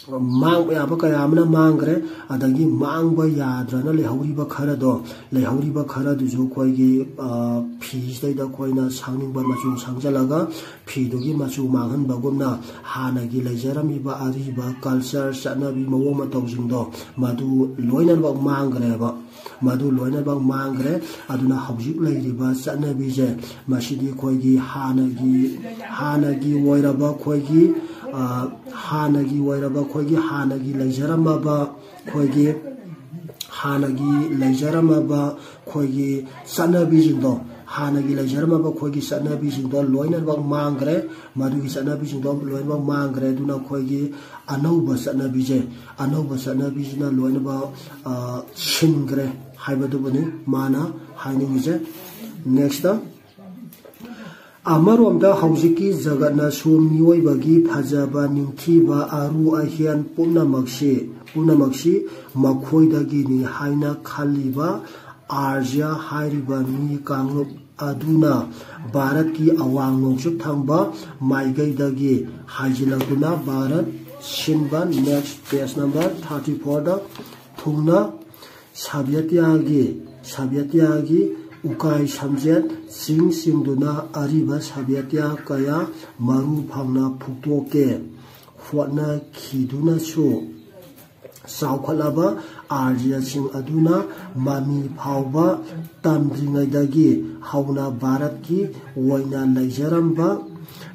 ꯃꯥꯡꯕ ꯌꯥꯕ ꯀꯌꯥ ꯑꯃꯅ ꯃꯥꯡꯈ꯭ꯔꯦ꯫ ꯑꯗꯒꯤ ꯃꯥꯡꯕ ꯌꯥꯗ꯭ꯔꯅ ꯂꯩꯍꯧꯔꯤꯕ ꯈꯔꯗꯣ, ꯂꯩꯍꯧꯔꯤꯕ ꯈꯔꯗꯨꯁꯨ ꯑꯩꯈꯣꯏꯒꯤ, ꯑ, ꯐꯤꯁꯤꯗꯩꯗ ꯑꯩꯈꯣꯏꯅ ꯁꯪꯅꯤꯡꯕ ꯃꯆꯨ ꯁꯪꯖꯜꯂꯒ ꯐꯤꯗꯨꯒꯤ ꯃꯆꯨ ꯃꯥꯡꯍꯟꯕꯒꯨꯝꯅ ꯍꯥꯟꯅꯒꯤ ꯂꯩꯖꯔꯝꯃꯤꯕ ꯑꯔꯤꯕ culture, ꯆꯠꯅꯕꯤ, ꯃꯑꯣꯡ ꯃꯇꯧꯁꯤꯡꯗꯣ ꯃꯗꯨ ꯂꯣꯏꯅꯃꯛ ꯃꯥꯡꯈ꯭ꯔꯦꯕ꯫ ꯃꯗꯨ ꯂꯣꯏꯅꯃꯛ ꯃꯥꯡꯈ꯭ꯔꯦ꯫ ꯑꯗꯨꯅ ꯍꯧꯖꯤꯛ ꯂꯩꯔꯤꯕ ꯆꯠꯅꯕꯤꯁꯦ, ꯃꯁꯤꯗꯤ ꯑꯩꯈꯣꯏꯒꯤ ꯍꯥꯟꯅꯒꯤ, ꯍꯥꯟꯅꯒꯤ ꯑꯣꯏꯔꯕ ꯑꯩꯈꯣꯏꯒꯤ, ꯑ, ꯍꯥꯟꯅꯒꯤ ꯑꯣꯏꯔꯕ ꯑꯩꯈꯣꯏꯒꯤ ꯍꯥꯟꯅꯒꯤ ꯂꯩꯖꯔꯝꯃꯕ ꯑꯩꯈꯣꯏꯒꯤ ꯍꯥꯟꯅꯒꯤ ꯂꯩꯖꯔꯝꯃꯕ ꯑꯩꯈꯣꯏꯒꯤ ꯆꯠꯅꯕꯤꯁꯤꯡꯗꯣ, ꯍꯥꯟꯅꯒꯤ ꯂꯩꯖꯔꯝꯃꯕ ꯑꯩꯈꯣꯏꯒꯤ ꯆꯠꯅꯕꯤꯁꯤꯡꯗꯣ ꯂꯣꯏꯅꯃꯛ ꯃꯥꯡꯈ꯭ꯔꯦ꯫ ꯃꯗꯨꯒꯤ ꯆꯠꯅꯕꯤꯁꯤꯡꯗꯣ ꯂꯣꯏꯅꯃꯛ ꯃꯥꯡꯈ꯭ꯔꯦ꯫ ꯑꯗꯨꯅ ꯑꯩꯈꯣꯏꯒꯤ ꯑꯅꯧꯕ ꯆꯠꯅꯕꯤꯁꯦ, ꯑꯅꯧꯕ ꯆꯠꯅꯕꯤꯁꯤꯅ ꯂꯣꯏꯅꯃꯛ, ꯑ, ꯁꯤꯟꯈ꯭ꯔꯦ ꯍꯥꯏꯕꯗꯨꯕꯨꯅꯤ ꯃꯥꯅ ꯍꯥꯏꯅꯤꯡꯉꯤꯁꯦ꯫ Next, ꯑꯃꯔꯣꯝꯗ ꯍꯧꯖꯤꯛꯀꯤ ꯖꯒꯠꯅꯁꯨ ꯃꯤꯑꯣꯏꯕꯒꯤ ꯐꯖꯕ, ꯅꯤꯡꯊꯤꯕ, ꯑꯔꯨ ꯑꯍꯦꯟ ꯄꯨꯝꯅꯃꯛꯁꯤ, ꯄꯨꯝꯅꯃꯛꯁꯤ ꯃꯈꯣꯏꯗꯒꯤꯅꯤ ꯍꯥꯏꯅ ꯈꯜꯂꯤꯕ ꯑꯥꯔꯖ꯭ꯌ ꯍꯥꯏꯔꯤꯕ ꯃꯤ ꯀꯥꯡꯂꯨꯞ ꯑꯗꯨꯅ ꯚꯥꯔꯠꯀꯤ ꯑꯋꯥꯡ ꯅꯣꯡꯆꯨꯞ ꯊꯪꯕ ꯃꯥꯏꯀꯩꯗꯒꯤ ꯍꯥꯏꯖꯤꯜꯂꯛꯇꯨꯅ ꯚꯥꯔꯠ ꯁꯤꯟꯕ, next page number thirty fourꯗ ꯊꯨꯡꯅ ꯁꯚ꯭ꯌꯇ꯭ꯌꯥꯒꯤ, ꯁꯚ꯭ꯌꯇ꯭ꯌꯥꯒꯤ ꯎꯀꯥꯏ ꯁꯝꯖꯦꯠ ꯆꯤꯡ ꯆꯤꯡꯗꯨꯅ ꯑꯔꯤꯕ ꯁꯚ꯭ꯌꯇ꯭ꯌꯥ ꯀꯌꯥ ꯃꯔꯨ ꯐꯪꯅ ꯐꯨꯛꯇꯣꯛꯀꯦ ꯍꯣꯠꯅꯈꯤꯗꯨꯅꯁꯨ, ꯆꯥꯎꯈꯠꯂꯕ ꯑꯥꯔꯖ꯭ꯌꯁꯤꯡ ꯑꯗꯨꯅ ꯃꯃꯤ ꯐꯥꯎꯕ ꯇꯝꯗ꯭ꯔꯤꯉꯩꯗꯒꯤ ꯍꯧꯅ ꯚꯥꯔꯠꯀꯤ ꯑꯣꯏꯅ ꯂꯩꯖꯔꯝꯕ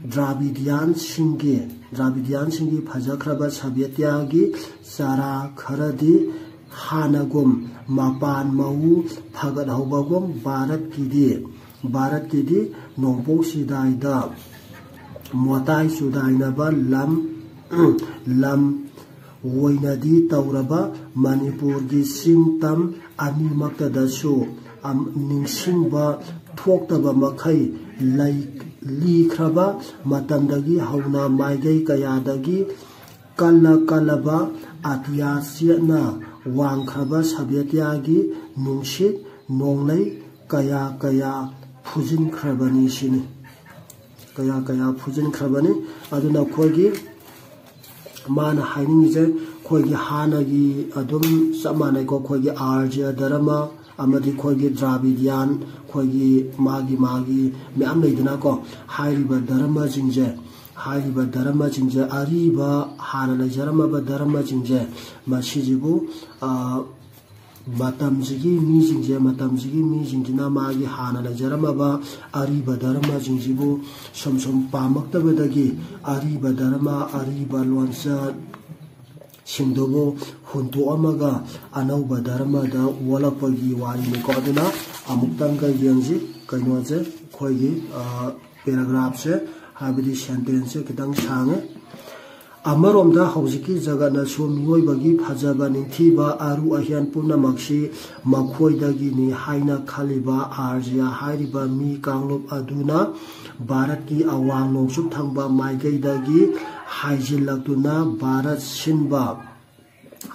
ꯗ꯭ꯔꯥꯕꯤꯗꯤꯌꯥꯟꯁꯤꯡꯒꯤ, ꯗ꯭ꯔꯥꯕꯤꯗꯤꯌꯥꯟꯁꯤꯡꯒꯤ ꯐꯖꯈ꯭ꯔꯕ ꯁꯚ꯭ꯌꯇ꯭ꯌꯥꯒꯤ ꯆꯥꯔꯥ ꯈꯔꯗꯤ ꯍꯥꯟꯅꯒꯨꯝ ꯃꯄꯥꯟ ꯃꯎ ꯐꯒꯠꯍꯧꯕꯒꯨꯝ ꯚꯥꯔꯠꯀꯤꯗꯤ, ꯚꯥꯔꯠꯀꯤꯗꯤ ꯅꯣꯡꯄꯣꯛ ꯁꯤꯗꯥꯏꯗ ꯃꯣꯇꯥꯏ ꯆꯨꯗꯥꯏꯅꯕ ꯂꯝ, ꯂꯝ ꯑꯣꯏꯅꯗꯤ ꯇꯧꯔꯕ ꯃꯅꯤꯄꯨꯔꯒꯤ ꯆꯤꯡ ꯇꯝ ꯑꯅꯤꯃꯛꯇꯗꯁꯨ ꯑꯝ-, ꯅꯤꯡꯁꯤꯡꯕ ꯊꯣꯛꯇꯕ ꯃꯈꯩ ꯂꯩ-, ꯂꯤꯈ꯭ꯔꯕ ꯃꯇꯝꯗꯒꯤ ꯍꯧꯅ ꯃꯥꯏꯀꯩ ꯀꯌꯥꯗꯒꯤ ꯀꯜꯂ ꯀꯜꯂꯕ ꯑꯇꯤꯌꯥ ꯆꯦꯠꯅ ꯋꯥꯡꯈ꯭ꯔꯕ ꯁꯚ꯭ꯌꯇ꯭ꯌꯥꯒꯤ ꯅꯨꯡꯁꯤꯠ ꯅꯣꯡꯂꯩ ꯀꯌꯥ ꯀꯌꯥ ꯐꯨꯖꯤꯟꯈ꯭ꯔꯕꯅꯤ ꯁꯤꯅꯤ꯫ ꯀꯌꯥ ꯀꯌꯥ ꯐꯨꯖꯤꯟꯈ꯭ꯔꯕꯅꯤ꯫ ꯑꯗꯨꯅ ꯑꯩꯈꯣꯏꯒꯤ ꯃꯥꯅ ꯍꯥꯏꯅꯤꯡꯉꯤꯁꯦ ꯑꯩꯈꯣꯏꯒꯤ ꯍꯥꯟꯅꯒꯤ ꯑꯗꯨꯝ ꯆꯞ ꯃꯥꯟꯅꯩꯀꯣ, ꯑꯩꯈꯣꯏꯒꯤ ꯑꯥꯔꯖ꯭ꯌ ꯙꯔꯃ ꯑꯃꯗꯤ ꯑꯩꯈꯣꯏꯒꯤ ꯗ꯭ꯔꯥꯕꯤꯗꯤꯌꯥꯟ, ꯑꯩꯈꯣꯏꯒꯤ ꯃꯥꯒꯤ ꯃꯥꯒꯤ ꯃꯌꯥꯝ ꯂꯩꯗꯅꯀꯣ꯫ ꯍꯥꯏꯔꯤꯕ ꯙꯔꯃꯁꯤꯡꯁꯦ, ꯍꯥꯏꯔꯤꯕ ꯙꯔꯃꯁꯤꯡꯁꯦ, ꯑꯔꯤꯕ ꯍꯥꯟꯅ ꯂꯩꯖꯔꯝꯃꯕ ꯙꯔꯃꯁꯤꯡꯁꯦ, ꯃꯁꯤꯁꯤꯕꯨ, ꯑ, ꯃꯇꯝꯁꯤꯒꯤ ꯃꯤꯁꯤꯡꯁꯦ, ꯃꯇꯝꯁꯤꯒꯤ ꯃꯤꯁꯤꯡꯁꯤꯅ ꯃꯥꯒꯤ ꯍꯥꯟꯅ ꯂꯩꯖꯔꯝꯃꯕ ꯑꯔꯤꯕ ꯙꯔꯃꯁꯤꯡꯁꯤꯕꯨ ꯁꯨꯝ ꯁꯨꯝ ꯄꯥꯝꯃꯛꯇꯕꯗꯒꯤ ꯑꯔꯤꯕ ꯙꯔꯃ, ꯑꯔꯤꯕ ꯂꯣꯟꯆꯠ ꯁꯤꯡꯗꯨꯕꯨ ꯍꯨꯟꯗꯣꯛꯑꯝꯃꯒ ꯑꯅꯧꯕ ꯙꯔꯃꯗ ꯑꯣꯜꯂꯛꯄꯒꯤ ꯋꯥꯔꯤꯅꯤꯀꯣ꯫ ꯑꯗꯨꯅ ꯑꯃꯨꯛꯇꯪꯒ ꯌꯦꯡꯁꯤ ꯀꯩꯅꯣꯁꯦ, ꯑꯩꯈꯣꯏꯒꯤ, ꯑ, paragraphꯁꯦ, ꯍꯥꯏꯕꯗꯤ sentenceꯁꯦ ꯈꯤꯇꯪ ꯁꯥꯡꯉꯦ꯫ ꯑꯃꯔꯣꯝꯗ ꯍꯧꯖꯤꯛꯀꯤ ꯖꯒꯠꯅꯁꯨ ꯃꯤꯑꯣꯏꯕꯒꯤ ꯐꯖꯕ, ꯅꯤꯡꯊꯤꯕ, ꯑꯔꯨ ꯑꯍꯦꯟ ꯄꯨꯝꯅꯃꯛꯁꯤ ꯃꯈꯣꯏꯗꯒꯤꯅꯤ ꯍꯥꯏꯅ ꯈꯜꯂꯤꯕ ꯑꯥꯔꯖ꯭ꯌ ꯍꯥꯏꯔꯤꯕ ꯃꯤ ꯀꯥꯡꯂꯨꯞ ꯑꯗꯨꯅ ꯚꯥꯔꯠꯀꯤ ꯑꯋꯥꯡ ꯅꯣꯡꯆꯨꯞ ꯊꯪꯕ ꯃꯥꯏꯀꯩꯗꯒꯤ ꯍꯥꯏꯖꯤꯜꯂꯛꯇꯨꯅ ꯚꯥꯔꯠ ꯁꯤꯟꯕ,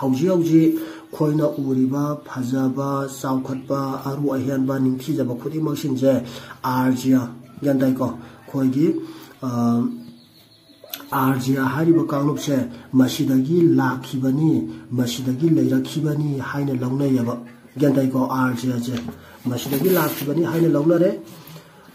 ꯍꯧꯖꯤꯛ ꯍꯧꯖꯤꯛ ꯑꯩꯈꯣꯏꯅ ꯎꯔꯤꯕ ꯐꯖꯕ, ꯆꯥꯎꯈꯠꯄ, ꯑꯔꯨ ꯑꯍꯦꯟꯕ, ꯅꯤꯡꯊꯤꯖꯕ ꯈꯨꯗꯤꯡꯃꯛꯁꯤꯡꯁꯦ ꯑꯥꯔꯖ꯭ꯌ, ꯒ꯭ꯌꯥꯟ ꯇꯥꯏꯀꯣ? ꯑꯩꯈꯣꯏꯒꯤ, ꯑ, ꯑꯥꯔꯖ꯭ꯌ ꯍꯥꯏꯔꯤꯕ ꯀꯥꯡꯂꯨꯞꯁꯦ ꯃꯁꯤꯗꯒꯤ ꯂꯥꯛꯈꯤꯕꯅꯤ, ꯃꯁꯤꯗꯒꯤ ꯂꯩꯔꯛꯈꯤꯕꯅꯤ ꯍꯥꯏꯅ ꯂꯧꯅꯩꯌꯦꯕ꯫ ꯒ꯭ꯌꯥꯟ ꯇꯥꯏꯀꯣ? ꯑꯥꯔꯖ꯭ꯌꯁꯦ ꯃꯁꯤꯗꯒꯤ ꯂꯥꯛꯈꯤꯕꯅꯤ ꯍꯥꯏꯅ ꯂꯧꯅꯔꯦ꯫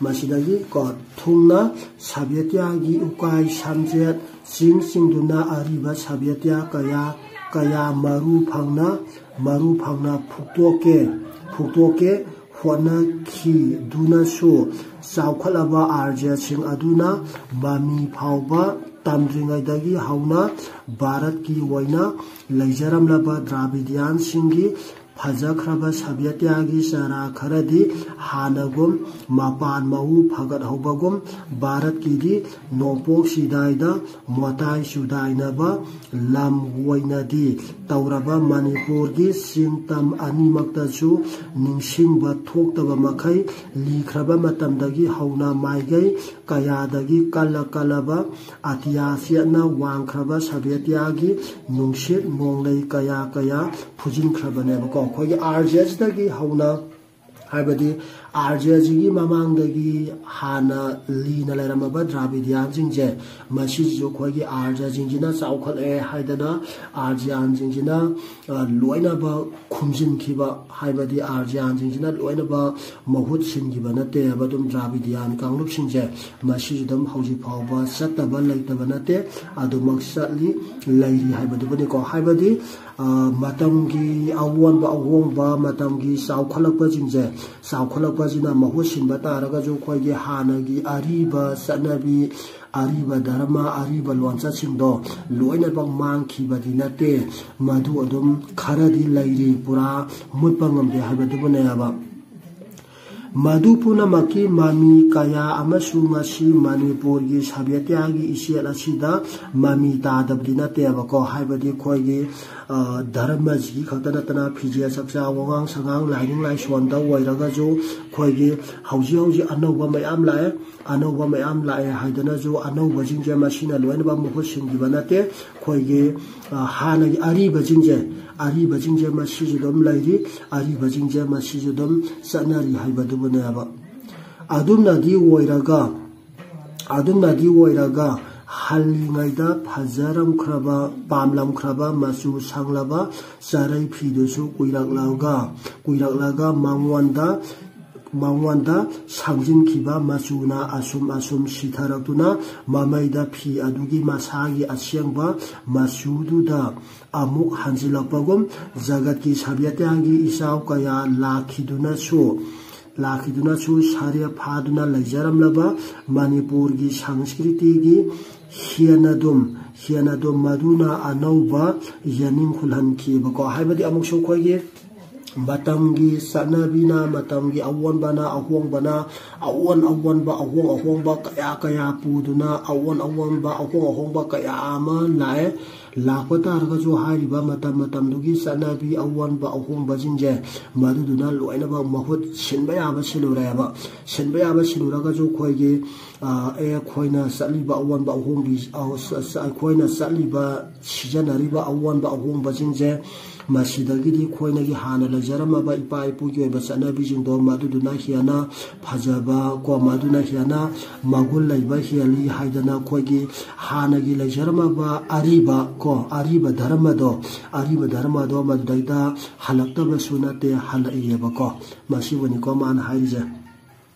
ꯃꯁꯤꯗꯒꯤ ꯀꯣ, ꯊꯨꯡꯅ ꯁꯚ꯭ꯌꯇ꯭ꯌꯥꯒꯤ ꯎꯀꯥꯏ ꯁꯝꯖꯦꯠ ꯆꯤꯡ ꯆꯤꯡꯗꯨꯅ ꯑꯔꯤꯕ ꯁꯚ꯭ꯌꯇ꯭ꯌꯥ ꯀꯌꯥ ꯀꯌꯥ ꯃꯔꯨ ꯐꯪꯅ, ꯃꯔꯨ ꯐꯪꯅ ꯐꯨꯛꯇꯣꯛꯀꯦ, ꯐꯨꯛꯇꯣꯛꯀꯦ ꯍꯣꯠꯅꯈꯤꯗꯨꯅꯁꯨ ꯆꯥꯎꯈꯠꯂꯕ ꯑꯥꯔꯖ꯭ꯌꯁꯤꯡ ꯑꯗꯨꯅ ꯃꯃꯤ ꯐꯥꯎꯕ ꯇꯝꯗ꯭ꯔꯤꯉꯩꯗꯒꯤ ꯍꯧꯅ ꯚꯥꯔꯠꯀꯤ ꯑꯣꯏꯅ ꯂꯩꯖꯔꯝꯂꯕ ꯗ꯭ꯔꯥꯕꯤꯗꯤꯌꯥꯟꯁꯤꯡꯒꯤ ꯐꯖꯈ꯭ꯔꯕ ꯁꯚ꯭ꯌꯇ꯭ꯌꯥꯒꯤ ꯆꯔꯥ ꯈꯔꯗꯤ ꯍꯥꯟꯅꯒꯨꯝ ꯃꯄꯥꯟ ꯃꯎ ꯐꯒꯠꯍꯧꯕꯒꯨꯝ ꯚꯥꯔꯠꯀꯤꯗꯤ ꯅꯣꯡꯄꯣꯛ ꯁꯤꯗꯥꯏꯗ ꯃꯣꯇꯥꯏ ꯆꯨꯗꯥꯏꯅꯕ ꯂꯝ ꯑꯣꯏꯅꯗꯤ ꯇꯧꯔꯕ ꯃꯅꯤꯄꯨꯔꯒꯤ ꯆꯤꯡ ꯇꯝ ꯑꯅꯤꯃꯛꯇꯁꯨ ꯅꯤꯡꯁꯤꯡꯕ ꯊꯣꯛꯇꯕ ꯃꯈꯩ ꯂꯤꯈ꯭ꯔꯕ ꯃꯇꯝꯗꯒꯤ ꯍꯧꯅ ꯃꯥꯏꯀꯩ ꯀꯌꯥꯗꯒꯤ ꯀꯜꯂ ꯀꯜꯂꯕ ꯑꯇꯤꯌꯥ ꯆꯦꯠꯅ ꯋꯥꯡꯈ꯭ꯔꯕ ꯁꯚ꯭ꯌꯇ꯭ꯌꯥꯒꯤ ꯅꯨꯡꯁꯤꯠ ꯅꯣꯡꯂꯩ ꯀꯌꯥ ꯀꯌꯥ ꯐꯨꯖꯤꯟꯈ꯭ꯔꯕꯅꯦꯕꯀꯣ꯫ ꯑꯩꯈꯣꯏꯒꯤ ꯑꯥꯔꯖ꯭ꯌꯁꯤꯗꯒꯤ ꯍꯧꯅ, ꯍꯥꯏꯕꯗꯤ ꯑꯥꯔꯖꯁꯤꯒꯤ ꯃꯃꯥꯡꯗꯒꯤ ꯍꯥꯟꯅ ꯂꯤꯅ ꯂꯩꯔꯝꯃꯕ ꯗ꯭ꯔꯥꯕꯤꯗꯤꯌꯥꯟꯁꯤꯡꯁꯦ, ꯃꯁꯤꯁꯤꯁꯨ ꯑꯩꯈꯣꯏꯒꯤ ꯑꯥꯔꯖꯁꯤꯡꯁꯤꯅ ꯆꯥꯎꯈꯠꯂꯛꯑꯦ ꯍꯥꯏꯗꯅ, ꯑꯥꯔꯖꯤꯌꯥꯟꯁꯤꯡꯁꯤꯅ ꯑ, ꯂꯣꯏꯅꯕ ꯈꯨꯝꯖꯤꯟꯈꯤꯕ, ꯍꯥꯏꯕꯗꯤ ꯑꯥꯔꯖꯤꯌꯥꯟꯁꯤꯡꯁꯤꯅ ꯂꯣꯏꯅꯕ ꯃꯍꯨꯠ ꯁꯤꯟꯈꯤꯕ ꯅꯠꯇꯦꯕ꯫ ꯑꯗꯨꯝ ꯗ꯭ꯔꯥꯕꯤꯗꯤꯌꯥꯟ ꯀꯥꯡꯂꯨꯞꯁꯤꯡꯁꯦ ꯃꯁꯤꯁꯨ ꯑꯗꯨꯝ ꯍꯧꯖꯤꯛ ꯐꯥꯎꯕ ꯆꯠꯇꯕ ꯂꯩꯇꯕ ꯅꯠꯇꯦ, ꯑꯗꯨꯃꯛ ꯆꯠꯂꯤ, ꯂꯩꯔꯤ ꯍꯥꯏꯕꯗꯨꯕꯨꯅꯤꯀꯣ꯫ ꯍꯥꯏꯕꯗꯤ ꯑ, ꯃꯇꯝꯒꯤ ꯑꯑꯣꯟꯕ ꯑꯍꯣꯡꯕ, ꯃꯇꯝꯒꯤ ꯆꯥꯎꯈꯠꯂꯛꯄꯁꯤꯡꯁꯦ, ꯆꯥꯎꯈꯠꯂꯛꯄꯁꯤꯅ ꯃꯍꯨꯠ ꯁꯤꯟꯕ ꯇꯥꯔꯒꯁꯨ ꯑꯩꯈꯣꯏꯒꯤ ꯍꯥꯟꯅꯒꯤ ꯑꯔꯤꯕ ꯆꯠꯅꯕꯤ, ꯑꯔꯤꯕ ꯙꯔꯃ, ꯑꯔꯤꯕ ꯂꯣꯟꯆꯠꯁꯤꯡꯗꯣ ꯂꯣꯏꯅꯃꯛ ꯃꯥꯡꯈꯤꯕꯗꯤ ꯅꯠꯇꯦ, ꯃꯗꯨ ꯑꯗꯨꯝ ꯈꯔꯗꯤ ꯂꯩꯔꯤ, ꯄꯨꯔꯥ ꯃꯨꯠꯄ ꯉꯝꯗꯦ ꯍꯥꯏꯕꯗꯨꯕꯨꯅꯦꯕ꯫ ꯃꯗꯨ ꯄꯨꯝꯅꯃꯛꯀꯤ ꯃꯃꯤ ꯀꯌꯥ ꯑꯃꯁꯨ ꯉꯁꯤ ꯃꯅꯤꯄꯨꯔꯒꯤ ꯁꯥꯕꯦꯇ꯭ꯌꯥꯒꯤ ꯏꯆꯦꯜ ꯑꯁꯤꯗ ꯃꯃꯤ ꯇꯥꯗꯕꯗꯤ ꯅꯠꯇꯦꯕꯀꯣ꯫ ꯍꯥꯏꯕꯗꯤ ꯑꯩꯈꯣꯏꯒꯤ ꯑ, ꯙꯔꯃꯁꯤꯒꯤ ꯈꯛꯇ ꯅꯠꯇꯅ ꯐꯤꯖꯦꯠ ꯆꯛꯆꯥ, ꯋꯥꯉꯥꯡ ꯁꯉꯥꯡ, ꯂꯥꯏꯅꯤꯡ ꯂꯥꯏꯁꯣꯟꯗ ꯑꯣꯏꯔꯒꯁꯨ ꯑꯩꯈꯣꯏꯒꯤ ꯍꯧꯖꯤꯛ ꯍꯧꯖꯤꯛ ꯑꯅꯧꯕ ꯃꯌꯥꯝ ꯂꯥꯛꯑꯦ꯫ ꯑꯅꯧꯕ ꯃꯌꯥꯝ ꯂꯥꯛꯑꯦ ꯍꯥꯏꯗꯅꯁꯨ ꯑꯅꯧꯕꯁꯤꯡꯁꯦ ꯃꯁꯤꯅ ꯂꯣꯏꯅꯃꯛ ꯃꯍꯨꯠ ꯁꯤꯟꯈꯤꯕ ꯅꯠꯇꯦ꯫ ꯑꯩꯈꯣꯏꯒꯤ ꯑ, ꯍꯥꯟꯅꯒꯤ ꯑꯔꯤꯕꯁꯤꯡꯁꯦ, ꯑꯔꯤꯕꯁꯤꯡꯁꯦ ꯃꯁꯤꯁꯨ ꯑꯗꯨꯝ ꯂꯩꯔꯤ, ꯑꯔꯤꯕꯁꯤꯡꯁꯦ ꯃꯁꯤꯁꯨ ꯑꯗꯨꯝ ꯆꯠꯅꯔꯤ ꯍꯥꯏꯕꯗꯨꯕꯨꯅꯦꯕ꯫ ꯑꯗꯨꯝꯅꯗꯤ ꯑꯣꯏꯔꯒ ꯑꯗꯨꯝꯅꯗꯤ ꯑꯣꯏꯔꯒ ꯍꯜꯂꯤꯉꯩꯗ ꯐꯖꯔꯝꯈ꯭ꯔꯕ, ꯄꯥꯝꯂꯝꯈ꯭ꯔꯕ ꯃꯆꯨ ꯁꯪꯂꯕ ꯆꯔꯩ ꯐꯤꯗꯨꯁꯨ ꯀꯨꯏꯔꯛꯂꯒ, ꯀꯨꯏꯔꯛꯂꯒ ꯃꯉꯣꯟꯗ, ꯃꯉꯣꯟꯗ ꯁꯪꯖꯤꯟꯈꯤꯕ ꯃꯆꯨꯅ ꯑꯁꯨꯝ ꯑꯁꯨꯝ ꯁꯤꯊꯔꯛꯇꯨꯅ ꯃꯃꯩꯗ ꯐꯤ ꯑꯗꯨꯒꯤ ꯃꯁꯥꯒꯤ ꯑꯁꯦꯡꯕ ꯃꯆꯨꯗꯨꯗ ꯑꯃꯨꯛ ꯍꯟꯖꯤꯜꯂꯛꯄꯒꯨꯝ, ꯖꯒꯠꯀꯤ ꯁꯚ꯭ꯌꯇꯥꯒꯤ ꯏꯆꯥꯎ ꯀꯌꯥ ꯂꯥꯛꯈꯤꯗꯨꯅꯁꯨ, ꯂꯥꯛꯈꯤꯗꯨꯅꯁꯨ ꯁꯥꯔꯦꯞ ꯐꯥꯗꯨꯅ ꯂꯩꯖꯔꯝꯂꯕ ꯃꯅꯤꯄꯨꯔꯒꯤ ꯁꯪꯁꯀ꯭ꯔꯤꯇꯤꯒꯤ ꯍꯦꯟꯅꯗꯨꯝ, ꯍꯦꯟꯅꯗꯨꯝ ꯃꯗꯨꯅ ꯑꯅꯧꯕ ꯌꯦꯅꯤꯡ ꯍꯨꯜꯍꯟꯈꯤꯕꯀꯣ꯫ ꯍꯥꯏꯕꯗꯤ ꯑꯃꯨꯛꯁꯨ ꯑꯩꯈꯣꯏꯒꯤ ꯃꯇꯝꯒꯤ ꯆꯠꯅꯕꯤꯅ, ꯃꯇꯝꯒꯤ ꯑꯑꯣꯟꯕꯅ, ꯑꯍꯣꯡꯕꯅ, ꯑꯑꯣꯟ ꯑꯑꯣꯟꯕ, ꯑꯍꯣꯡ ꯑꯍꯣꯡꯕ ꯀꯌꯥ ꯀꯌꯥ ꯄꯨꯗꯨꯅ, ꯑꯑꯣꯟ ꯑꯑꯣꯟꯕ, ꯑꯍꯣꯡ ꯑꯍꯣꯡꯕ ꯀꯌꯥ ꯑꯃ ꯂꯥꯛꯑꯦ꯫ ꯂꯥꯛꯄ ꯇꯥꯔꯒꯁꯨ ꯍꯥꯏꯔꯤꯕ ꯃꯇꯝ ꯃꯇꯝꯗꯨꯒꯤ ꯆꯠꯅꯕꯤ ꯑꯑꯣꯟꯕ ꯑꯍꯣꯡꯕꯁꯤꯡꯁꯦ ꯃꯗꯨꯗꯨꯅ ꯂꯣꯏꯅꯃꯛ ꯃꯍꯨꯠ ꯁꯤꯟꯕ ꯌꯥꯕ ꯁꯤꯜꯂꯨꯔꯦꯕ꯫ ꯁꯤꯟꯕ ꯌꯥꯕ ꯁꯤꯜꯂꯨꯔꯒꯁꯨ ꯑꯩꯈꯣꯏꯒꯤ ꯑ, ꯑꯦ, ꯑꯩꯈꯣꯏꯅ ꯆꯠꯂꯤꯕ ꯑꯑꯣꯟꯕ ꯑꯍꯣꯡꯕꯤ-, ꯑ, ꯁ-, ꯁ-, ꯑꯩꯈꯣꯏꯅ ꯆꯠꯂꯤꯕ, ꯁꯤꯖꯤꯟꯅꯔꯤꯕ ꯑꯑꯣꯟꯕ ꯑꯍꯣꯡꯕꯁꯤꯡꯁꯦ ꯃꯁꯤꯗꯒꯤꯗꯤ ꯑꯩꯈꯣꯏꯅꯒꯤ ꯍꯥꯟꯅ ꯂꯩꯖꯔꯝꯃꯕ ꯏꯄꯥ ꯏꯄꯨꯒꯤ ꯑꯣꯏꯕ ꯆꯠꯅꯕꯤꯁꯤꯡꯗꯣ ꯃꯗꯨꯗꯨꯅ ꯍꯦꯟꯅ ꯐꯖꯕ ꯀꯣ, ꯃꯗꯨꯅ ꯍꯦꯟꯅ ꯃꯒꯨꯟ ꯂꯩꯕ ꯍꯦꯜꯂꯤ ꯍꯥꯏꯗꯅ ꯑꯩꯈꯣꯏꯒꯤ ꯍꯥꯟꯅꯒꯤ ꯂꯩꯖꯔꯝꯃꯕ ꯑꯔꯤꯕ ꯀꯣ, ꯑꯔꯤꯕ ꯙꯔꯃꯗꯣ, ꯑꯔꯤꯕ ꯙꯔꯃꯗꯣ ꯃꯗꯨꯗꯩꯗ ꯍꯜꯂꯛꯇꯕꯁꯨ ꯅꯠꯇꯦ, ꯍꯜꯂꯛꯏꯑꯕꯀꯣ꯫ ꯃꯁꯤꯕꯨꯅꯤꯀꯣ ꯃꯥꯅ ꯍꯥꯏꯔꯤꯁꯦ꯫